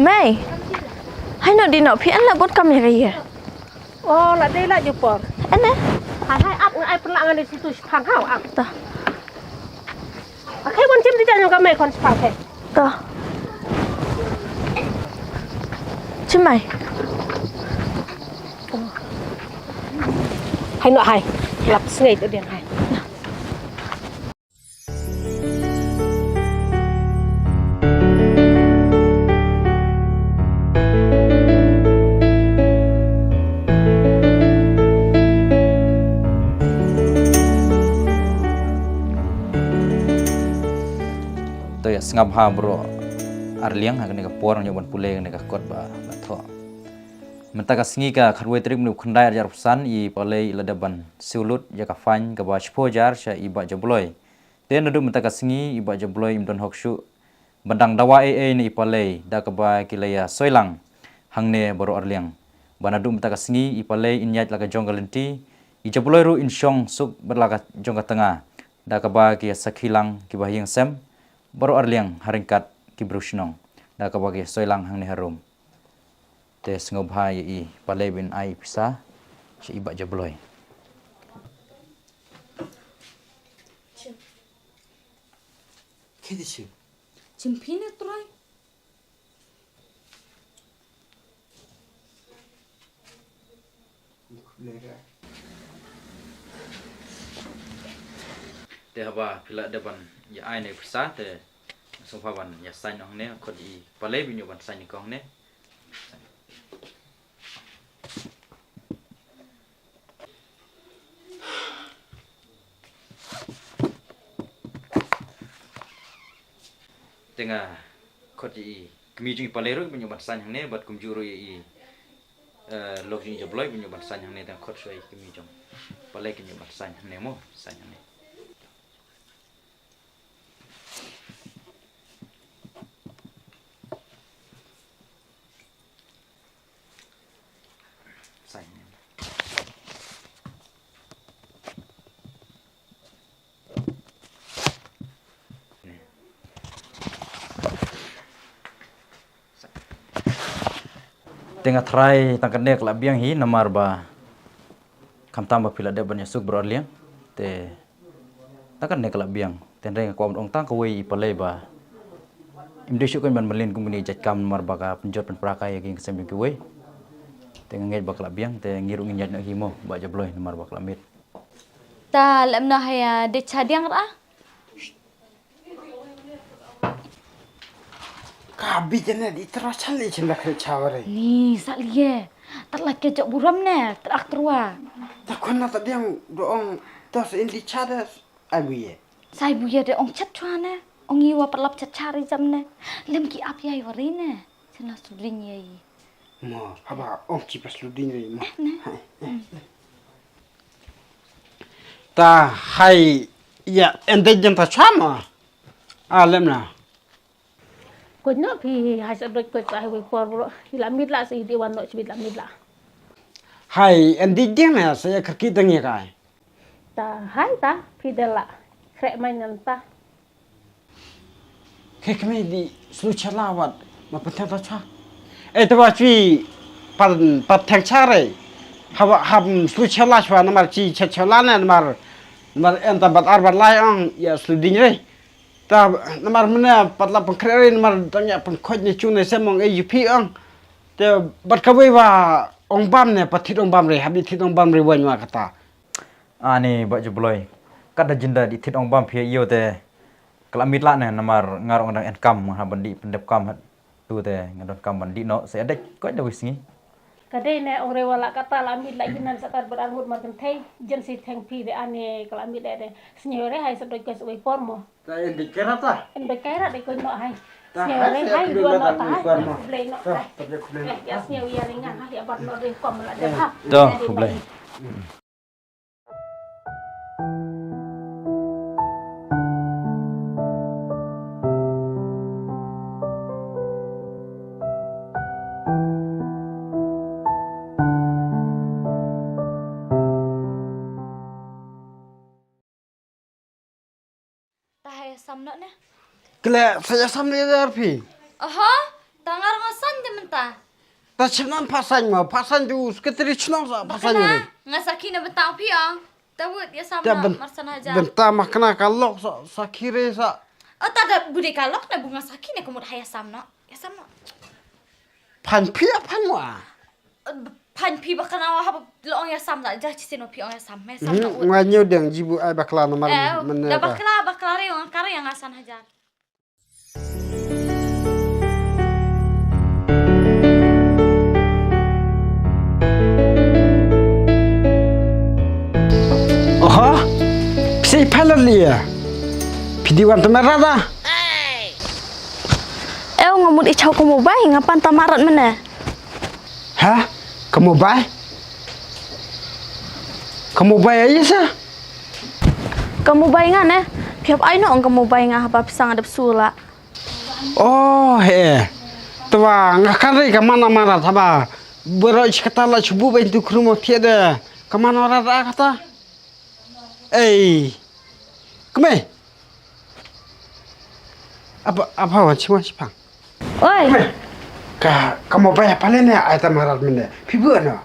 Mei. Hai no di no phi an la bot kam ya ka ye. O, la dei la ju por. Ane. Hai hai ap ngan ai pynlah ngan dei situ shipang hau ap. Ta. Akai wan chim ti jang ka mei kon shipang ke. Ta. Chim mai. Hai no hai. Lap sngai tu dia hai. To ïa sngap ha bro Arliang ha kane ka por ngi ban pule kane ka kot ba la thoh. Mynta ka sngi ka khatwei tarik mynta u khyndai arjar arphew san i Palei i la dep ban siewlut ïa ka fine kaba shiphew hajar sha i Bah Jabloi. Te naduh mynta ka sngi i Bah Jabloi im don hok shuh ban dang dawa ei ei na i Palei da kaba ki la ïa soi lang hangne baroh arliang. Ba naduh mynta ka sngi i Palei in ïaid la ka jong ka lynti, i Jabloi ruh in shong suk bad la ka jong ka tnga da kaba ki ïa sakhi lang kiba ha ïing sem baroh arliang ha ryngkat ki briew shnong da kaba ki ïa soi lang hangne harum. Te sngewbha ïa i Palei ban ai pisa sha i Bah Jabloi. Khe di shu. Jin phi ne Troy. Te haba phi la dep ban ïa ai ne pisa te sngewbha ban ïa sign hangne, khot i Palei ba ïa ban sign kong ne. Te nga khot ïa i kmie jong i Palei ruh ba ïa ban sign hangne bad kumjuh ruh ïa i, eh, lok jong i Jabloi ba ïa ban sign hangne, te nga khot shuwa i kmie jong i Palei ba ïa ban sign hangne mo, sign hangne. Sign. Te nga tharai tang kane ka la biang hi namar ba khamtam ba phi la dep ban ïasuk baroh arliang. Te tang kane ka la biang. Te hynrei nga kwah ban ong tang kawei i Palei ba im dei shuh kein ban mlien kum kine ki jait kam namar ba ka pynjot pynpra ka ïa ki ïing ki sem jong kiwei. Te nga ngeit ba ka la biang te ngi ruh ngin ïaid noh hi mo Bah Jabloi namar ba ka la miet. Ta lem noh ha ïa dei cha diang ra. Ka bit jane di tra chale chin da khreh cha ware. Ni sa liye. Tat la ke jok buram ne, trak trua. Ta khon na ta diang do ong to sa in di cha da ai buye. Sai buye de ong chat chua ne. Ong i wa palap chat cha ri jam ne. Lem ki ap yai ware ne. Chin la sudring yai. Mo, haba ong ki pas luding ri mo. Eh, ne. Hai. Ta hai ïa endek jan ta chwa mo. A lem na. Ko no phi hai sa doi ko sa hai wei por bro. Hi la mit la sa hi di wan no chibit la mit la. Hai endek jan na sa ïa kaki dang ïa kai. Ta hai ta phi de la. Khrek mai nan ta. Khe kmie di slu chela wat ma pateng ta cha. Eh, te ba chui pat, pat theng cha re. Haba ham slu chela chwa namar chi cha chela ne namar, namar en ta bat ar bat lai ong ïa slu ding re. Ta namar mene pat la pangkre re namar dang ïa pangkhoj ne chung ne sem ong eh yu phi ong. Te bat kawei ba ong bam ne pat thit ong bam re, habi thit ong bam re wan wa kata. Ani Bah Jabloi. Kat da jinda di thit ong bam phi ïa ïoh te ka la mit la ne namar nga ruh nga dang en kam nga ha ban dih pyndep kam ha tu te nga don kam ban dih noh sa ïa dei koit da wei sngi. Ka dei ne ong re wa la kata la mit la ïa nan sa kat bad arngut mar kynthei jin si theng phi de ani ka la mit de de. Sngew re hai sa doi koit sa wei por mo. Ta en dei kera ta. En dei kera dei koit noh hai. Ta sngew hai re sa hai dua noh ta hai. Khublei noh ta. Ta khublei noh. Ïa sngew ïa ringa hai ïa bat noh dei kom la de ha. To khublei. Ta hai sam noh ne. Kle, sa ïa sam ne dar phi. Aha, ta ngar nga san Ta. Ta chim nam phasan ma, phasan ju sekretari chnong sa phasan ju. Nga sakhi na bynta phi ong. Ta wut ïa sam na marsan hajar. Bynta ma kena ka lok sa, sakhi re sa. Oh, ta da bude ka lok na bunga sakhi ne kumut ha ïa sam na. Ïa sam na. Phan phi a phan mo a. Phan phi ba kena wa haba long ïa sam da ja chisin wa phi ong ïa sam. Me sam na wut. Nga nyu deng jibu ai bakla na mar. Eh, da bakla, bakla re ong kare ïa nga san hajar. Oho, phi sa i pilot li ya. Phi di wan tama rada. Ew, nga mut i chaw ka mobile, nga pan tama rat mene. Ha? Ka mobile? Ka mobile ai sa? Ka mobile nga ne. Phi hap ai no ong ka mobile nga haba pisa nga dep sula. Oh, he. Twa nga kan ri ka mana mara taba. Bero chikata la chubu ba intu krumo thiede. Ka mana ra ra kata. Ei. Kme. Apa, apa wan chima chipang. Oi. Kme. Ka, ka mobile pale ne ai ta mara mene. Phi bu ano.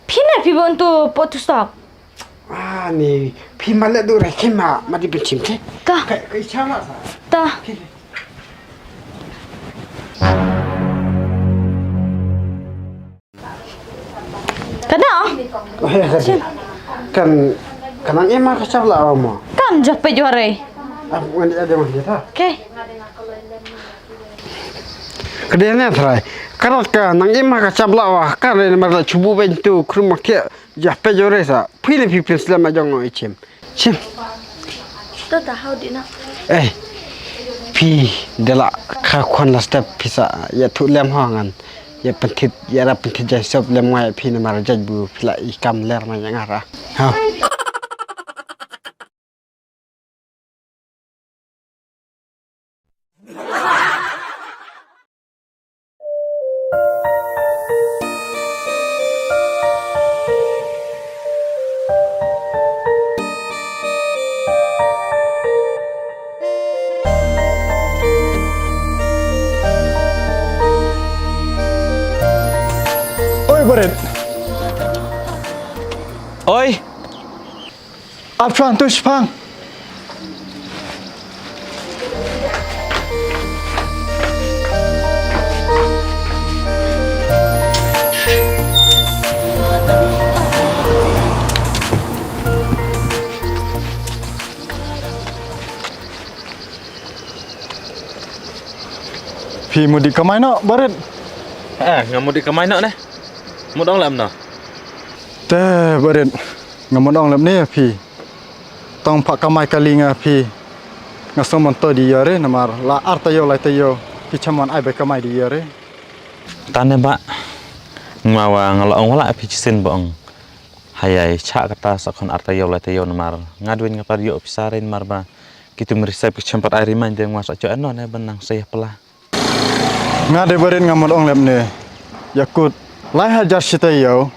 Phi ne phi bu antu potu stop. Ah, ni phi male du re kima ma di benchim te. Ta. Ka, ka icha ma sa. Ta. Kada? Kan, kan nang ema ka chap la mo. Kan jape jore. Ap ngan dia dia mah dia ta. Okay. Kede ne trai. Karat ka nang ema ka chap la wa kan re mar la chubu ben tu krum ke jape jore sa. Phi ne phi prince la ma jong i chim. Chim. To ta hau di na. Eh. Phi de la kha khon la step phi sa ya thu lem ha ngan. Ya pentit ya ra pentit jai sop lem ngai phi ne mar jaj bu phi la i kam ler ma ya ngara. Ha. Oi, Barit. Oi. Ap chuan tu shipang. Phi mut dei kamai noh, Barit? Eh, nga mut dei kamai noh ne. Mut ong lem noh. Te, Barit, nga mut ong lem ne phi. Tang pha kamai kali nga phi. Nga sngewmyntoi dei ïa re namar la ar taïew lai taïew phi cham wan ai bai kamai dei ïa re. Tane ba nga wa nga la ong wala phi chisin ba ong. Hayai cha kata sa khon ar taïew lai taïew namar nga duin nga tar ïoh pisa re namar ba kitu meri sep ki chempat ai rimai de nga sa cho ano ne ban nang sa ïa pla. Nga de Barit nga mut ong lem ne. Yakut lai hajar shi taïew.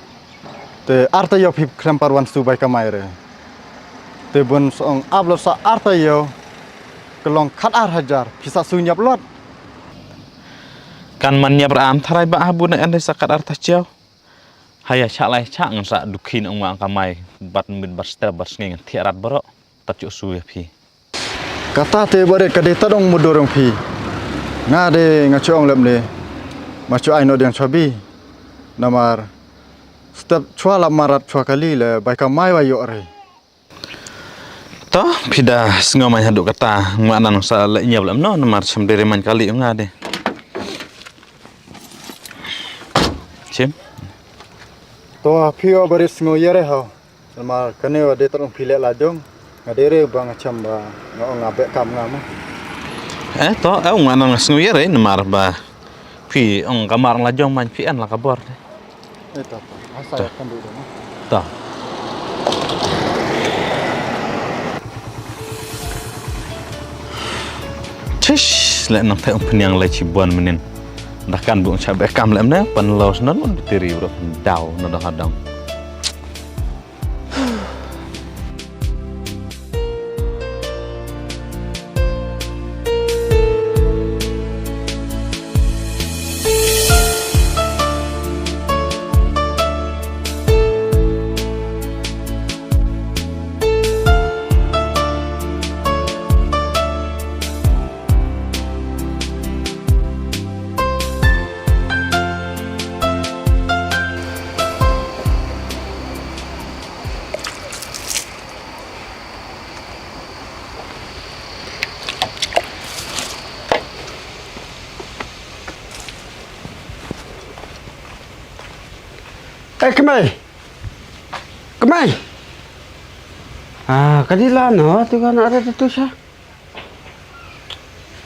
Te ar taïew phi khlem par wan su bai kamai re. Te bun sa ong ap lap sa ar taïew. Ka long khat ar hajar phi sa su ñiap lot. Kan man ñiap ra am tharai ba ha bu na en sa khat ar taïew. Haya cha lai cha ngan sa dukhin ong wa kamai bat mit bat step bat sngi ngan thiah rat baro. Tat chu su ya phi. Kata te Barit ka dei ta dong mudur ong phi. Nga de nga chu ong lem ne. Ma chu ai no diang chwa bi. Namar step chwa lap marat chwa kali le bai kamai wa yo re. To phi da sngew mai haduh kata nga nan sa le nyab lem no namar chim de re man kali nga de. Chim. To phi o Barit sngew ya re ho. Namar kane wa dei tang phi leh la jong nga dei re ba nga cham ba nga ong nga beh kam nga ma. Eh to eh nga nang sngew ïa re namar ba phi ong kamar la jong man phi an la ka bor. Eh to. Asa ya kan dei ma. To. Tish le nang thai ong pynïang lai chi buan menin. Da kan bu ong cha beh kam lem ne pan law snan wan bitiri bro daw na da hadang. Eh, kmai. Kmai. Ah, ka dih la noh, tu kan ada tu sha.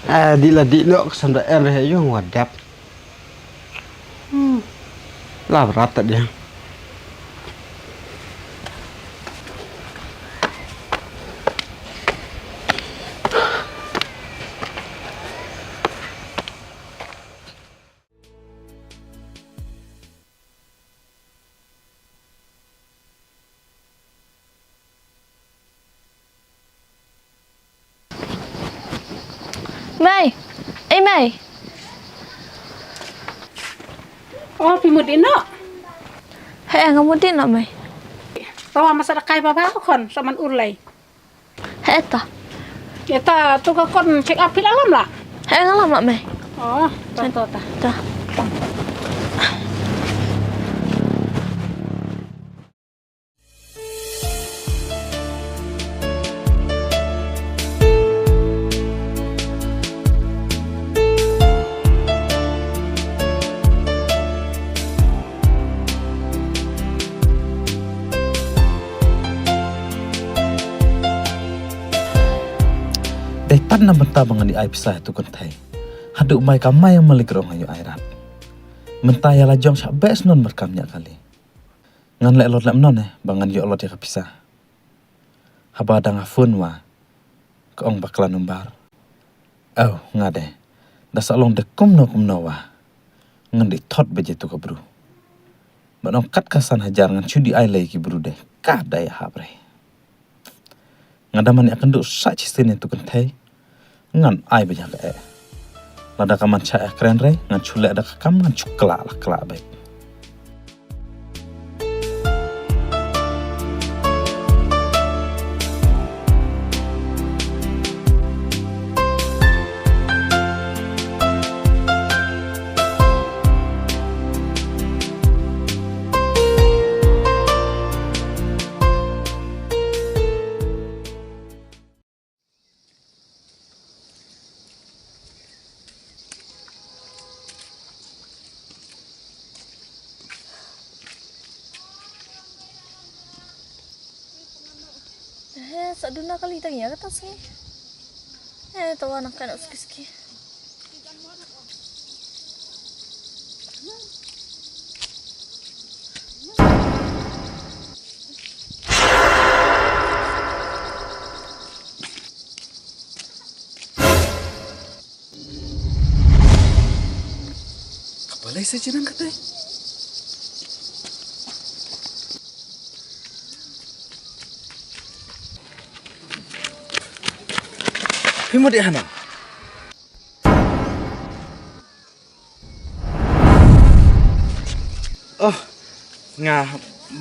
Ah, dih la dih noh, ka san da em re yung wa dep. Hmm. La brat ta dia. Mei. Ei, Mei. Oh, phi mut dih noh? Heh, nga mut dih noh, Mei. Tawa masa da kai baba khon, sa man ur lei. Heh, ta. Ya ta, tu ka khon check up phi la lam la? Heh, nga lam la, Mei. Oh, ta, ta, ta. Ta. Dei pat na bynta ba ngan ïoh ai pisa ïa tu kynthei. Haduh mai ka mai ïa malik rong ha ïoh ai rat. Mynta ïa la jong shah beh snon bad kam ñiah kali. Ngan leh lot leh mnon eh ba ngan ïoh lot ïa ka pisa. Haba dang ha phone wa ka ong bakla number. Oh, nga de. Da sa long de kumno kumno wa. Ngan dei thot ba je tu ka bru. Ba nong kat ka san hajar ngan shu dei ai lei ki bru de. Ka dei hap re. Nga da man ïa kynduh sa chi sien tu kynthei. Ngan ai ba ja ka eh. Lada ka man cha eh kren re ngan shu leh da ka kam ngan shu kla la kla bek. He, sa duna kali tang ïa kata sngi. He, tawa nang kano ski ski. Ka palei sa jinang katai. Phi mut ïa hanang. Oh, nga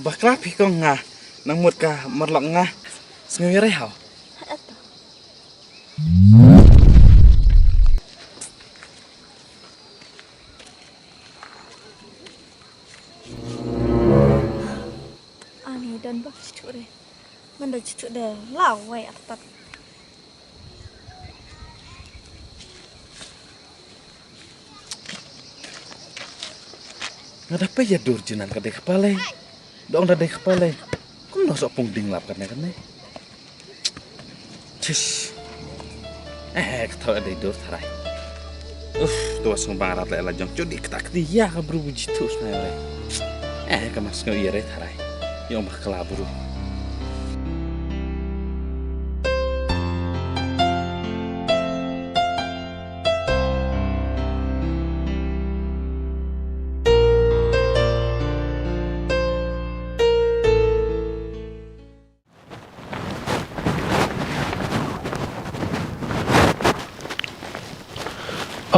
bakla phi kong nga nang mut ka marlok nga sngew ïa rei hau. Ani don ba chuchu re. Manda chuchu de lawai atat. Nga da pei ïa dur jinan ka dei kpa lei. Dong da dei kpa lei. Kumno sa pung ding lap kane kane. Chish. Eh, ka thaw dei dur tharai. Uf, tu was ngebang rat lei la jong chudi kta kti ïa ka bru bu jitu snai re. Eh, ka mas ngeu ïa re tharai. Ïong bakla bru.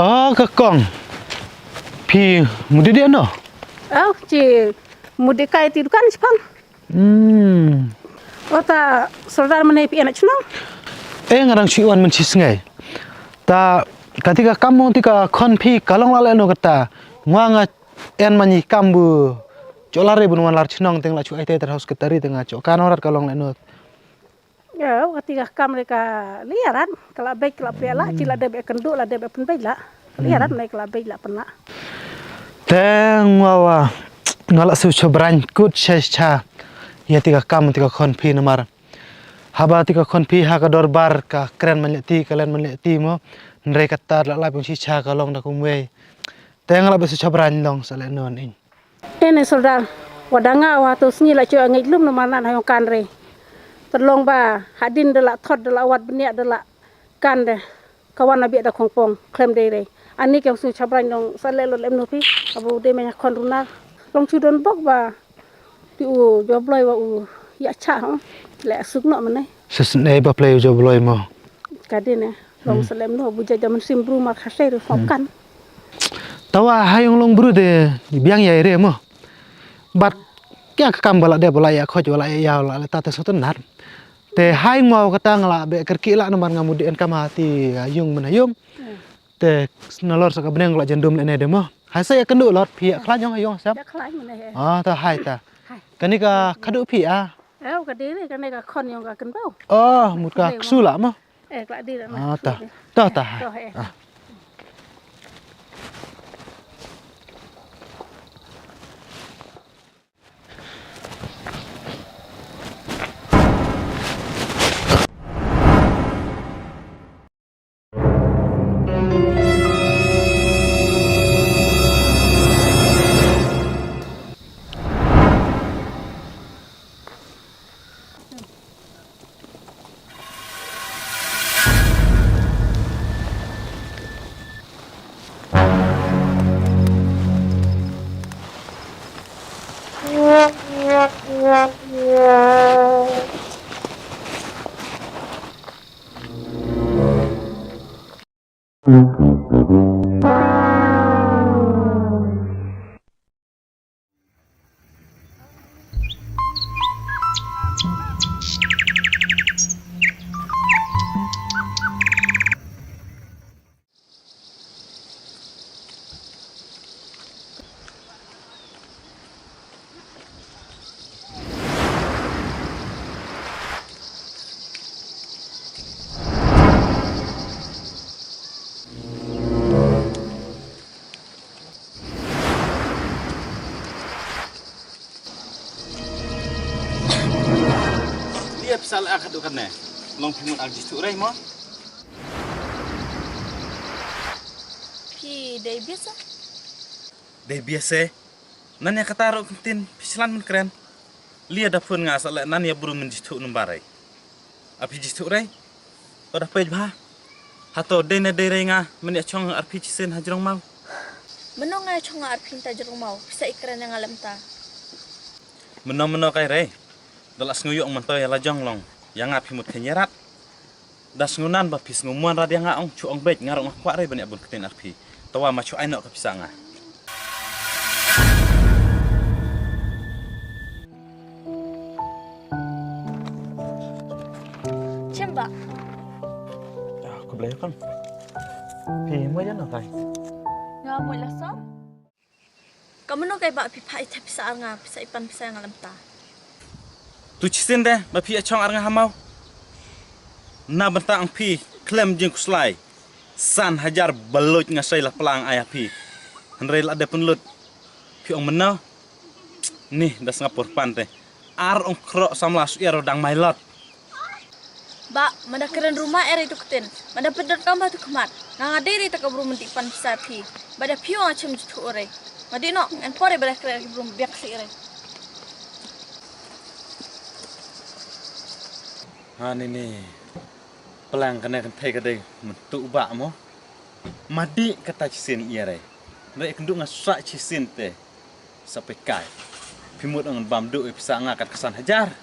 Oh, ka kong. Phi mudih dih ano? Oh, chi mudih kai ti dukan chipang. Hmm. Ota sordar mane phi anak chnong. Eh, nga dang shu wan mynshi sngi. Ta kati ka kam mong ti ka khon phi ka long la leh no kata. Nga nga en mani kam bu. Chok lare bun wan lar chnong teng la chu ai te ter house katari teng nga chok kan orat ka long leh no. Yo, kati ka kam re ka liaran, ka la bej ka la pia la, chi la deb e kendu la deb e penbej la. Liaran ne ka la bej la pena. Teng wa wa. Nga la shu chabrang kut sha sha ïa te ka kam te ka khon phi namar haba te ka khon phi ha ka dorbar ka kren man leh ti ka len man leh ti mo. Hynrei kata la lai pung shisha ka long da kumwei. Te nga la ba shu chabrang long sa leh non in. Ene sordar, wa da nga wa to sngi la cho ngej lum no manan ha yong kan re. Terlong ba hadin da la thot da la wat bniah da la kan de. Ka wan na biak da khongpong khlem dei re. Ani kyong shu chabrang dong sa leh lo lem no phi. Abu de me khon runar. Long chu don bok ba. Ti u jobloi wa u ya cha ho. Le suk no mane. Sesne ba play u jobloi mo. Ka dei ne. Long selem no bu jaja mynsiem bru mar khasai ru kan. Tawa ha yong long bru de biang ya re mo. Bat kya ka kam bala de bala ya khoj bala ya ya la ta te soto nar. Te hai ngwa ka tang la be kerki la namar nga mudi en kama ti yung mena yung. Te nalor sa ka bneng la jendum le ne de mo. Hai sa ya kendu lot phi ya khlaiñ yong yong sap. Ya khlaiñ mena he. Ah ta hai ta. Hai. Kani ka khadu phi ah. Eh, ka dei re, kane ka khon yong ka kynbaw. Oh, mut ka ksu la mo. Eh, ka dei re. Ah, ta. Ta ta. To, eh. Ah. Lia pisa la ka dukan ne. Long phi mut ar jithuh rei mo. Phi dei biasa? Dei biasa. Nan ïa kata ruh ktien phi slan men kren. Lia da phone nga sa leh nan ïa bru men jithuh number rei. A phi jithuh rei. O da peit bha. Hato dei ne dei rei nga men ïa chong arphi chisien ha jrong maw. Mano nga ïa chong arphi ta jrong maw. Pisa i kren ïa nga lem ta. Mano mano kai rei. Da la sngew ïoh man to ïa la jong long. Ïa nga phi mut khein ïa rat. Da sngew nan ba phi sngew muan rat ïa nga ong chu ong beit nga rong nga kwah rei ban ïa bun ktien arphi. Tawa ma chu ai noh ka pisa nga. Chim ba. Ya, khublei kan. Phi mo ïa na kai. Nga mo la som. Ka mano kai ba phi phai thep pisa ar nga pisa ipan pisa nga lam ta. Tu chisin de ba phi achong ar nga hamau. Na benta ang phi klem jing kuslai. San hajar baloj nga sai la plang ai phi. Hanrei la de penlut. Phi ong mena. Ni da Singapore pan te. Ar ong kro samla su ero dang mai lot. Ba, mada keren ruma ere tu keten. Mada pedot kamba tu kemat. Nga ngadei re ta kabru menti pan pisa phi. Bada phi ong achim jutu ore. Madi no, en pore bada keren kabru biak si ere. Ha ni ni. Pelang kena kentai kedai mentu ba mo. Madi kata chisin ere. Ndai kendu nga sa chisin te. Sa pekai. Phi mut ngan bam duh ïa pisa nga kat kesan hajar.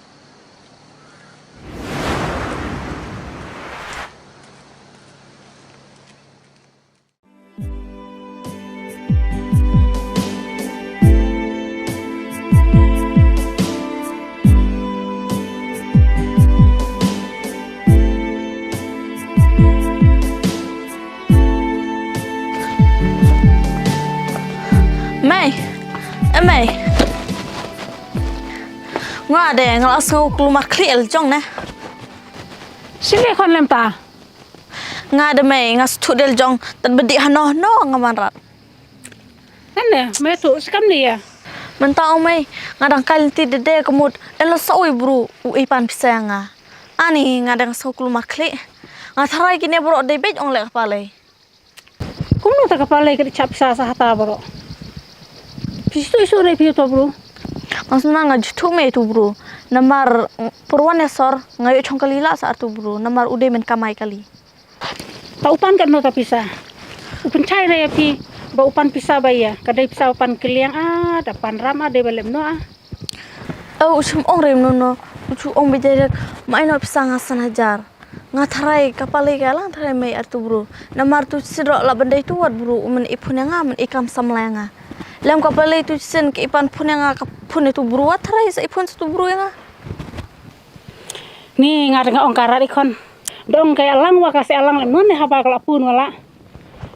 Mei. Eh, Mei. Nga de, nga la sngew kulmar khlieh la jong ne. Sili khon lem ta. Nga de Mei, nga sthut de la jong, tad bedi hano hano nga man rat. Ene, Mei tu, sikam ni ya. Mynta ong mei, nga dang kai lynti dei dei ka mut, en la sa oi bru, u ei pan pisa ïa nga. Ani nga dang sa kulmar khlieh. Nga tharai kine baroh dei beit ong leh ka palei. Kumno ta ka palei ka dei chap pisa sa hata baroh. Pisa tu isu re phi to bru. Nga sna nga juthu mei tu bru. Namar purwan ïa sor, nga ïoh chong kali la sa tu bru. Namar u dei men kamai kali. Ta u pan katno ta pisa. U pynchai re ïa phi, ba u pan pisa ba ïa, ka dei pisa u pan kylliang, ah, da pan ram, ah, dei ba lem no, ah. Oh, u chim ong re mno no, u chu ong beit direct, ma ino pisa nga san hajar. Nga tharai ka palei ka lang tharai mei ar tu bru. Namar tu sidro la ban dei tu wat bru, u men i phun ïa nga, men i kam samla ïa nga. Lem ka palei tu sin ka i pan phun ïa nga, ka phun ïa tu bru wat tharai sa i phun sa tu bru ïa nga. Ni nga dang ong ka rat i khon. Dong ka ïalang wa ka sa ïalang lem non ne haba ka la pun wala.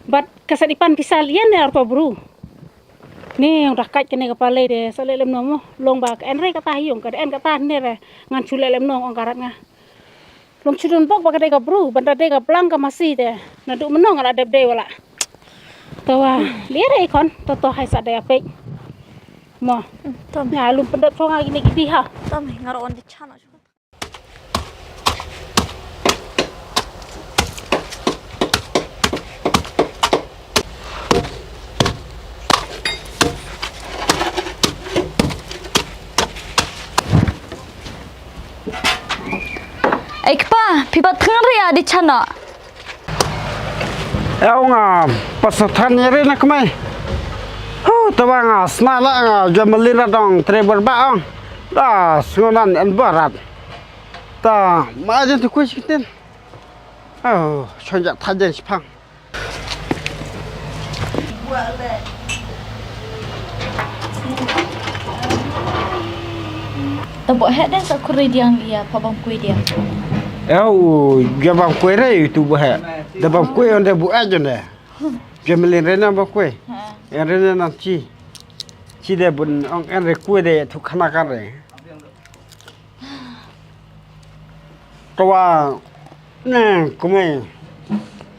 Bad ka sa dei pan pisa lian ne ar to bru. Ni ong da kat kane ka palei de sa leh lem no mo. Long ba ka en re kata hi ong ka de en kata ne re ngan chu leh lem no ong ka rat nga. Long chu don bok ba ka dei ka bru ban da dei ka blang ka masi de. Na du mno nga la dep dei wala. To wa lian re i khon to to hai sa dei apek. Mo. Tom. Nga lum pendot chong nga gini gidi ha. Tom nga ro on di channel. Ei kpa, phi pat thngan ria di chana. Eo nga, pasathan ri na kmai. Hu, tawa nga, sna la nga, jamalin radong, tre berba ong. Da, sungunan en barat. Ta, ma jen tu kuis kitin. Oh, chonjak thajen sipang. Ta bo he den sa kuri diang lia pa bang kui diang. Eo, ja bang kui re tu bo he. Da bang kui onde bu ajonde. Jamalin re na bang kui. Ha. En re na chi. Chi de bun ong en re kui de tu khana kan re. Tawa ne kumai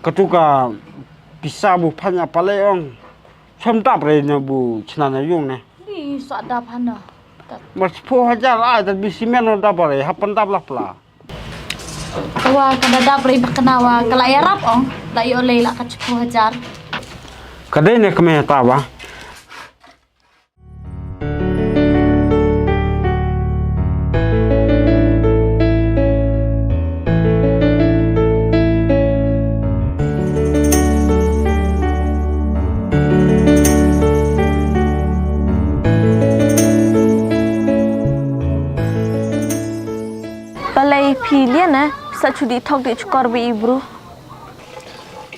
katu ka pisa bu phanya palei ong. Sam dap re na bu chna na yung ne. Di sa dap hana. Mas pho hajar ai ta bisi men dap re hapan dap la pla. Tawa ka da dap re bakna wa ka la yarap ong la yo le la ka chipho hajar. Ka dei ne kumai tawa. Palei phi lian eh, sa chu di thok di chukor bi i bru.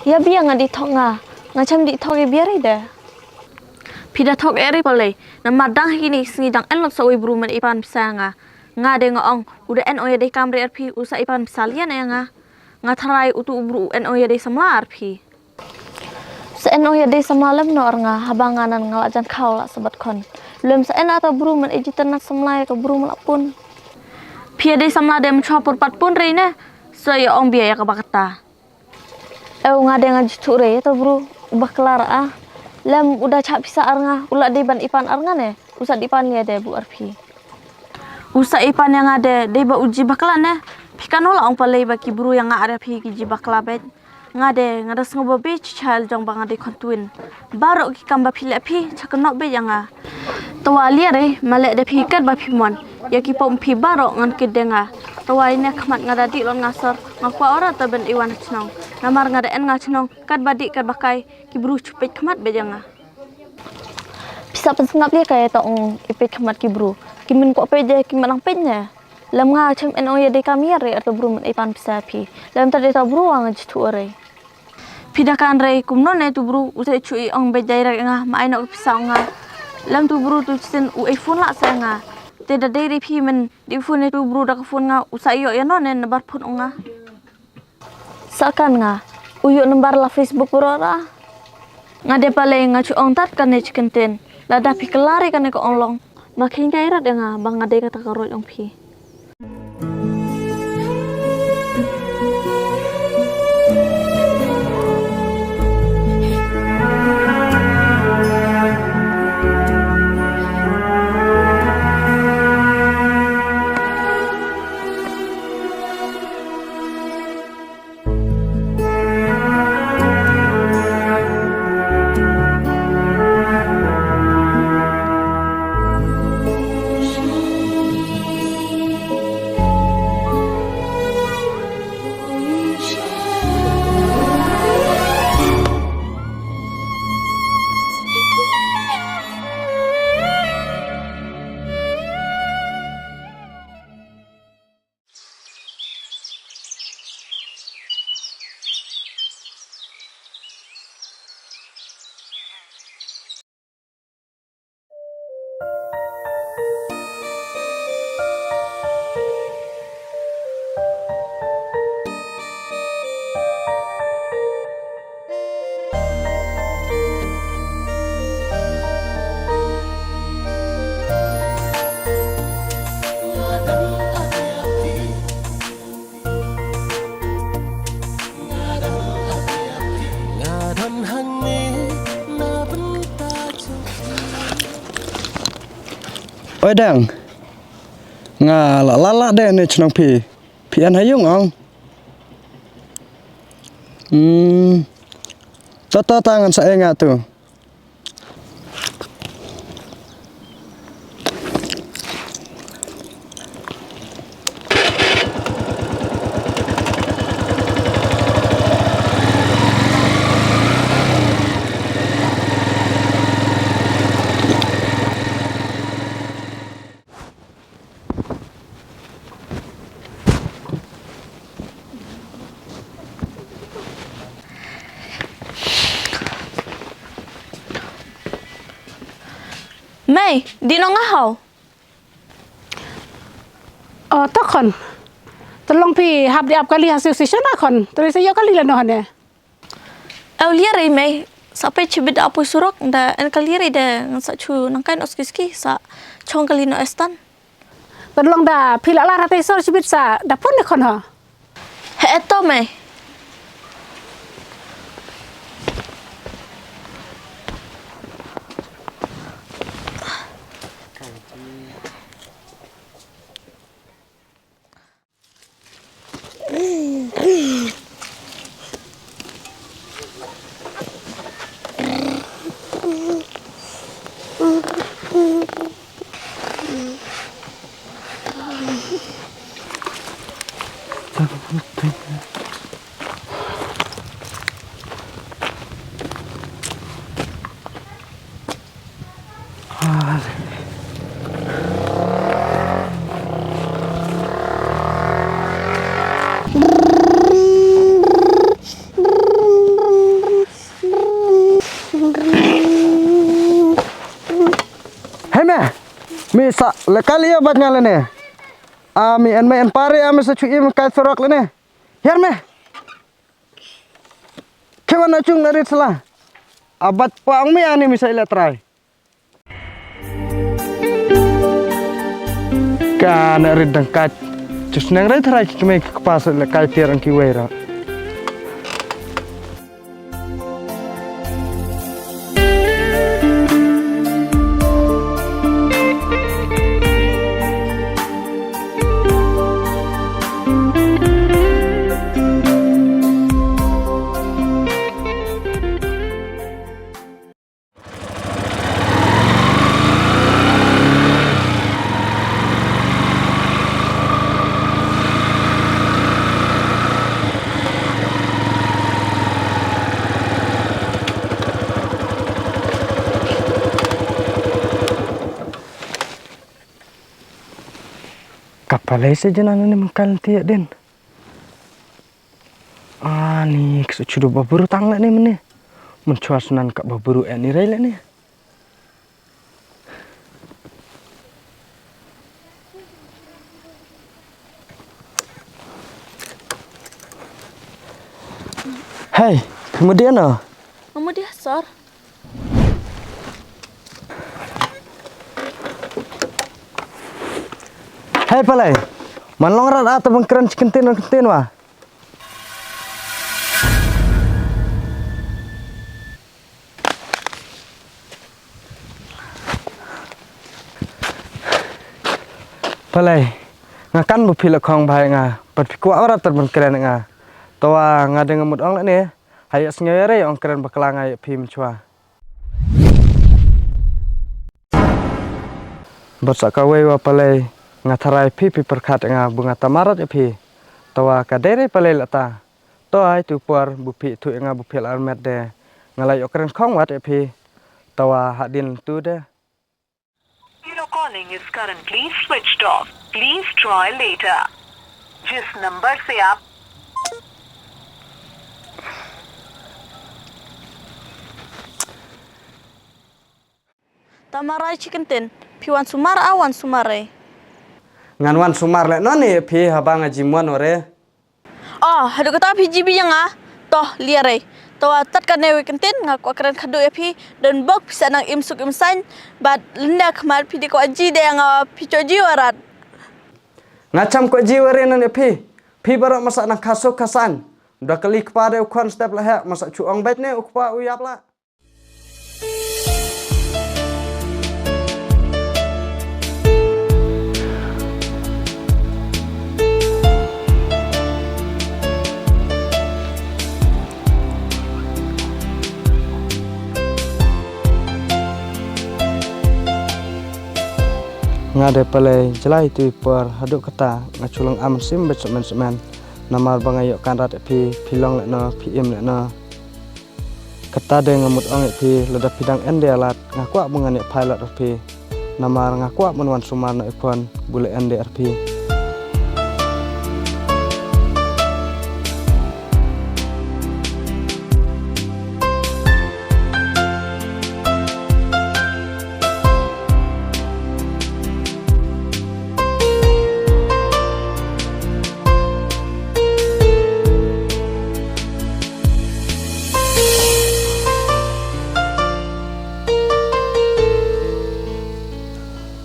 Ya bia nga di thok nga, nga cham di thok ya bia re de. Phi da thok eri palei, namar dang hi ni sngi dang en lot sa oi bru men i pan pisa nga. Nga de nga ong, u da en oi dei kam re er phi, u sa i pan pisa lian e nga. Nga tharai u tu u bru u en oi dei samla er phi. Sa en oi dei samla lem no er nga, haba nga nan nga la jan khaw la sabat khon. Lem sa en ata bru men i jitan na samla ya ka bru men la pun. Phi dei samla de men chwa pur pat pun re ne, sa ya ong bia ya ka bakata. Eu nga de nga juthu re to bru u bakla ra a. Lem u da chap pisa ar nga u la dei ban ipan ar nga ne u sa dei pan lia de bu ar phi. U sa ipan ya nga de dei ba u ji bakla ne. Phi kan la ong palei ba ki bru ya nga ar phi ki ji bakla bet. Nga de nga da sngo ba be chi chal jong ba nga de khon twin. Baroh ki kam ba phi leh phi cha ka nok be ya nga. Tawa lia re ma leh de phi kat ba phi mon. Ya ki pom phi baroh ngan kit de nga. Tawa ine khmat nga da dih lon nga sor nga kwah ora ta ben iwan chnong. Namar nga da en nga chnong kat ba dih kat ba kai ki bru chupet khmat be ya nga. Pisa pen sngap lia kai ta ong ipet khmat ki bru. Ki men kwah pet de ki men ang pet ne. Lem nga chem en ong ya de kam ya re er ta bru men ipan pisa phi. Lem ta de ta bru ang jithu re. Phi da kan rei kumno ne tu bru u te chu i ong be direct nga ma ai nok pisa ong nga. Lem tu bru tu sin u ei phone la sa nga. Te da dei ri phi men di phone ne tu bru da ka phone nga u sa io ya no ne na bar phone ong nga. Sa kan nga u io number la Facebook bro ra. Nga de pale nga chu ong tat kan ne chicken ten la da phi kelari kan ne ka ong long. Ma khin kai rat ya nga ba nga de kata ka roi ong phi. Oi dang. Nga la la la de ne chnong phi. Phi an ha yung ong. Hmm. To to ta ngan sa e nga tu. Mei, di nong ahau. Oh, to khon. To long phi hap di ap kali ha session na khon. To ri se yo kali la no hane. Au lia rei mei, sa pei chibit da apoi surok da en kali rei da ngan sa chu nang kain oski ski sa chong kali no estan. Tadlong da phi la lar hate sor chibit sa da pun ne khon ho. He eto mei. Hei me, mi sa leka liya bat nga lene. A mi en me en pare a mi sa chu im kai sorok lene. Hiar me. Kewan achung na rit sala. Abat pa ang mi ani mi sa ila trai. Ka na rit dang kat. Chus nang rai trai ki kemai ki kepas ila kai tiar ang ki wei ra. Ka palei se jana ne mengkal tiak din. Ani ksu chudu baburu tang le ne mene. Menchua sunan ka baburu e ni rei le ne. Hei, kemudian ah. Kemudian sor. Hei palai, man long rat ata bang keren chicken tin chicken tin wa. Palai, nga kan bu phi la khong bhai nga, pat phi kwah rat ata bang keren nga. Tawa nga deng mut ong ne, hai as ngai re ong keren bakla nga ya phi menchua. Bad sa kawei wa palei nga tharai phi phi pyrkhat nga bu nga tamarat ïa phi. Tawa ka dei re palei lata. To ai tu por bu phi thu nga bu phi la armet de. Nga la ïoh kren khong wat ïa phi. Tawa hadien tu de. Your calling is currently switched off. Please try later. जिस नंबर से आप Tama rai chi kyntien, phi wan sumar a wan sumar re. Ngan wan sumar leh non ïa phi haba nga jimwan ore. Oh, haduh kata phi jibi ïa nga. Toh, lia re. Toh, tat kane wei kyntien nga kwah kren khadduh ïa phi, don bok phi sa nang im suk im saiñ, bad lynda khmat phi dei kwah ji de nga phi choh ji warat. Nga cham kwah ji wei re non ïa phi. Phi baroh masa nang kha suk kha saiñ. Da kali kpa de u khon step la hek masa chu ong beit ne u kpa u ïap la. Nga de palei jlai tu i por haduh kata nga chulang am sim bet semen semen. Namar ba nga ïoh kan rat phi phi long leh no phi im leh no. Kata de nga mut ong ïa phi lada phi dang en de alat nga kwah ba ngan ïa phai lad ar phi. Namar nga kwah ban wan sumar na iphon bule en de ar phi.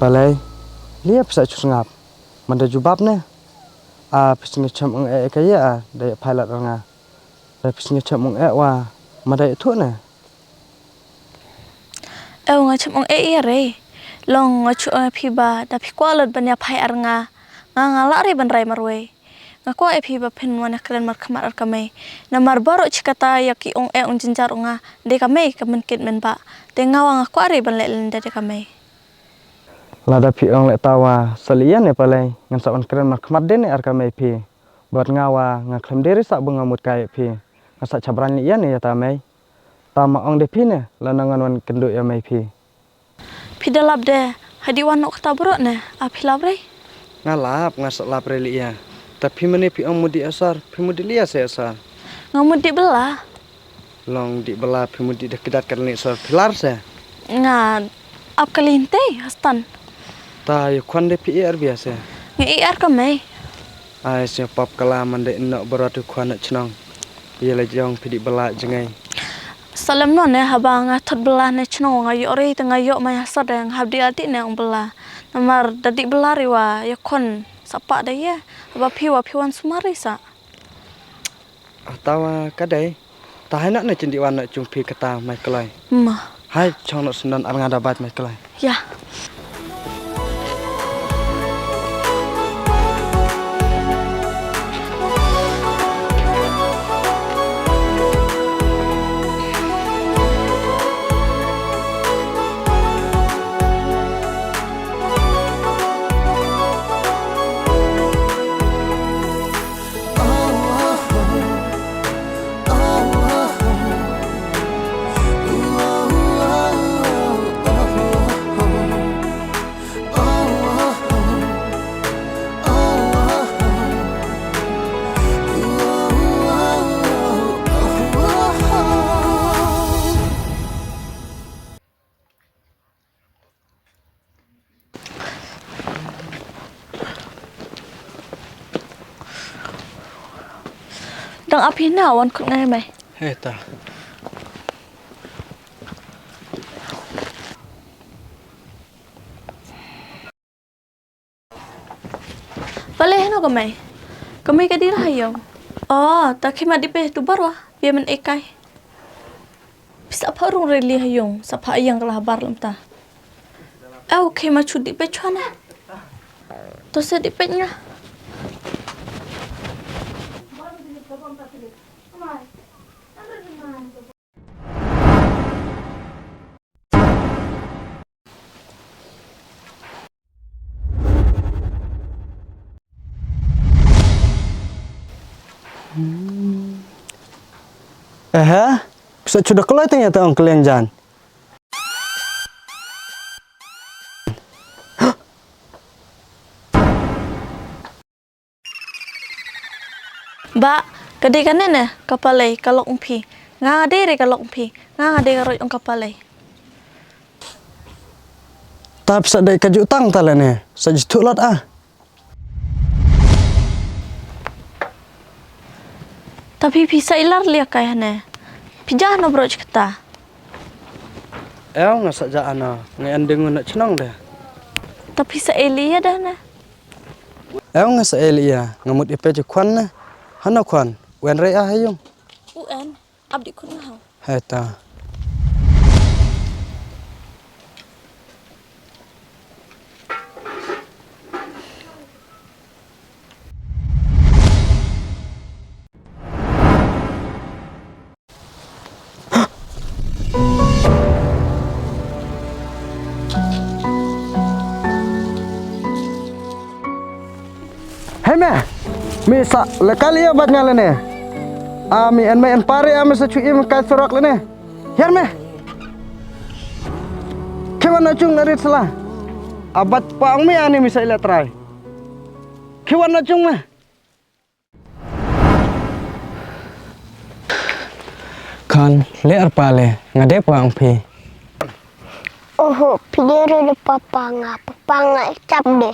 Palei, lia pisa chu sngap. Manda jubab ne. A pisa ngi chem ong e ka ya a da ya pilot nga. Da pisa ngi chem ong e wa manda ya thu ne. Ew nga chem ong e ïa re. Long nga chu ong phi ba da phi kwah lut ban ïa phai ar nga. Nga nga lah re ban rai marwei. Nga kwah ïa phi ba phin wan ïa kren markhmat ar ka mei. Namar baroh chi kata ïa ki ong e ong jinjar ong nga de ka mei ka men kit men ba. Te nga wa nga kwah re ban leh lyndet ïa ka mei. Lada phi ong leh ta wa sa lian ïa palei ngan sa wan kren markhmat de ne ar ka mei phi. Bad nga wa nga khlem de re sa ba nga mut kai ïa phi. Nga sa chabran lian ïa ta mei. Ta ma ong de phi ne la na ngan wan kynduh ïa mei phi. Phi da lap de, ha di wan nok kata bro ne, a phi lap re? Nga lap, nga sa lap re li ya. Ta phi mane phi ong mudi asar, phi mudi li ya se asar. Nga mudi bela. Long di bela phi mudi da kidat kat ni asar phi lar se. Nga ap kali hinte, hastan. Ta yu kwan de phi er bia se. Nga er ka mei. Ai se pap kala man de nok bro tu kwan chnong. Ye la jong phi di bela jengai. Salem no ne haba nga thot bela ne chnong nga yo re te nga yo ma ya sa de nga hab di ati ne ong bela. Namar da di bela riwa ya khon sapa de ye. Haba phi wa phi wan sumari sa. Atawa kadai. Ta hai nak ne chin di wan nak chung phi kata mai kelai. Ma. Hai chong nok senon ar nga da bat mai kelai. Ya. Dang ap hi na wan khut ngai mai. He ta. Pale heno kamai. Kamai ka dira hayong. Oh, ta khima dipe tu barwa. Pia men ekai. Pisa pha rung reli hayong, sa pha ayang kala habar lam ta. Au khima chu dipe chwana. To se dipe nya. Ehe, pisa chuda kloi teng ya ta ong kliang jan. Ba, ka dei kane ne, ka palei, ka lok ong phi. Nga nga dei re ka lok ong phi. Nga nga dei ka roi ong ka palei. Ap sa dei ka jutang ta lane, sa juthuh lot ah. Ta phi phi sa ilar lia kai hane. Phi ja no broch kata. Ew nga sa ja ano, nga ending na chnong de. Ta phi sa elia de hane. Ew nga sa elia, nga mut ipe ju khwan ne. Hano khwan, wen rei ah hayung. U en. Abdi khun hau. Heta. Hei me, mi sa leka liya bat nga lene. A mi en me en pare a mi sa chui im kai sorok lene. Hiar me. Kewan na chung na rit sala. A bat pa ang mi ani mi sa ila trai. Kewan na chung me. Khan le arpa le nga de pa ang phi. Oho, phi de re de papa nga, papa nga chap de.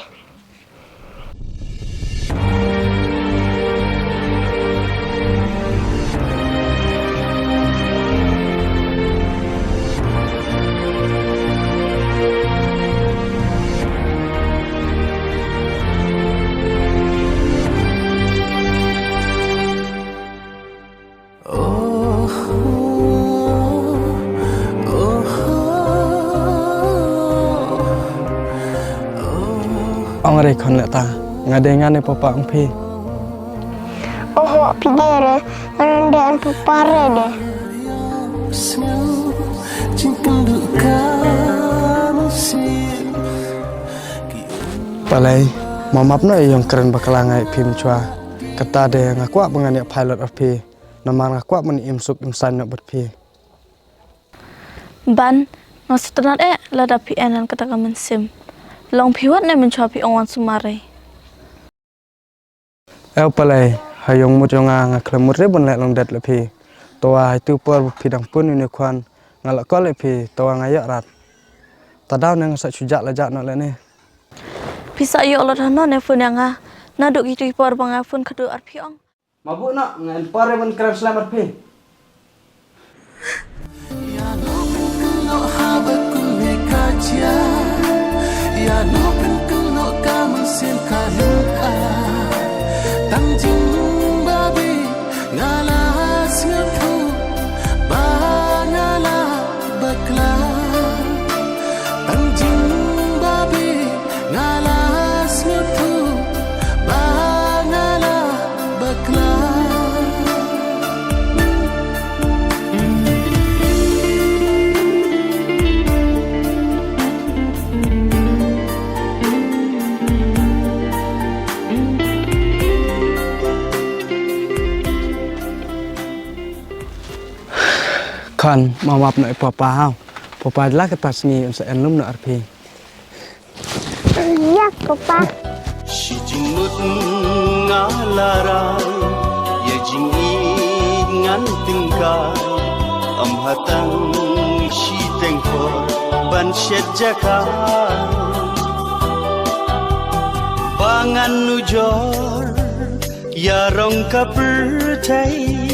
Ong re khon le ta, nga de nga ne papa ong phi. Oho, phi de re, ran de an papa re de. Palei, ma map no ïong kren bakla ngai phi mynchwa. Kata de nga kwah ba ngan ïa pilot ar phi. Namar nga kwah ban im suk im sain noh bad phi. Ban, nga sngewtynnat eh lada phi en han kata ka mynsiem. Long phi wat ne mynchwa phi ong wan sumar ei. Ew Palei, ha ïong mut ïong nga nga khlem mut re ban leh long det leh phi. Tawa ha itu por ba phi dang pun uni khwan nga la call leh phi, tawa nga ïoh rat. Ta daw ne nga sa shu jah la jah noh leh ne. Phi sa ïoh lot hano ne phone ïa nga. Naduh kitu ki por ba nga phone khadu ar phi ong. Ma bu na nga en pare ban kren slem ar phi. Tang jingbabe nga la sngewthuh ba nga la bakla. Khan, ma map noh ïa papa haw. Papa la ka ta sngi un sa en lum noh ar phi. Ïa papa. Shi jingmut nga la rai, ïa jingïeit ngan tyngkai. Ym ha tang shi teng por ban shet jaka. Ba ngan nujor ïa rong ka pyrthei.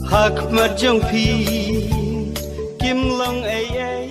Ha khmat jong phi kim long ei ei.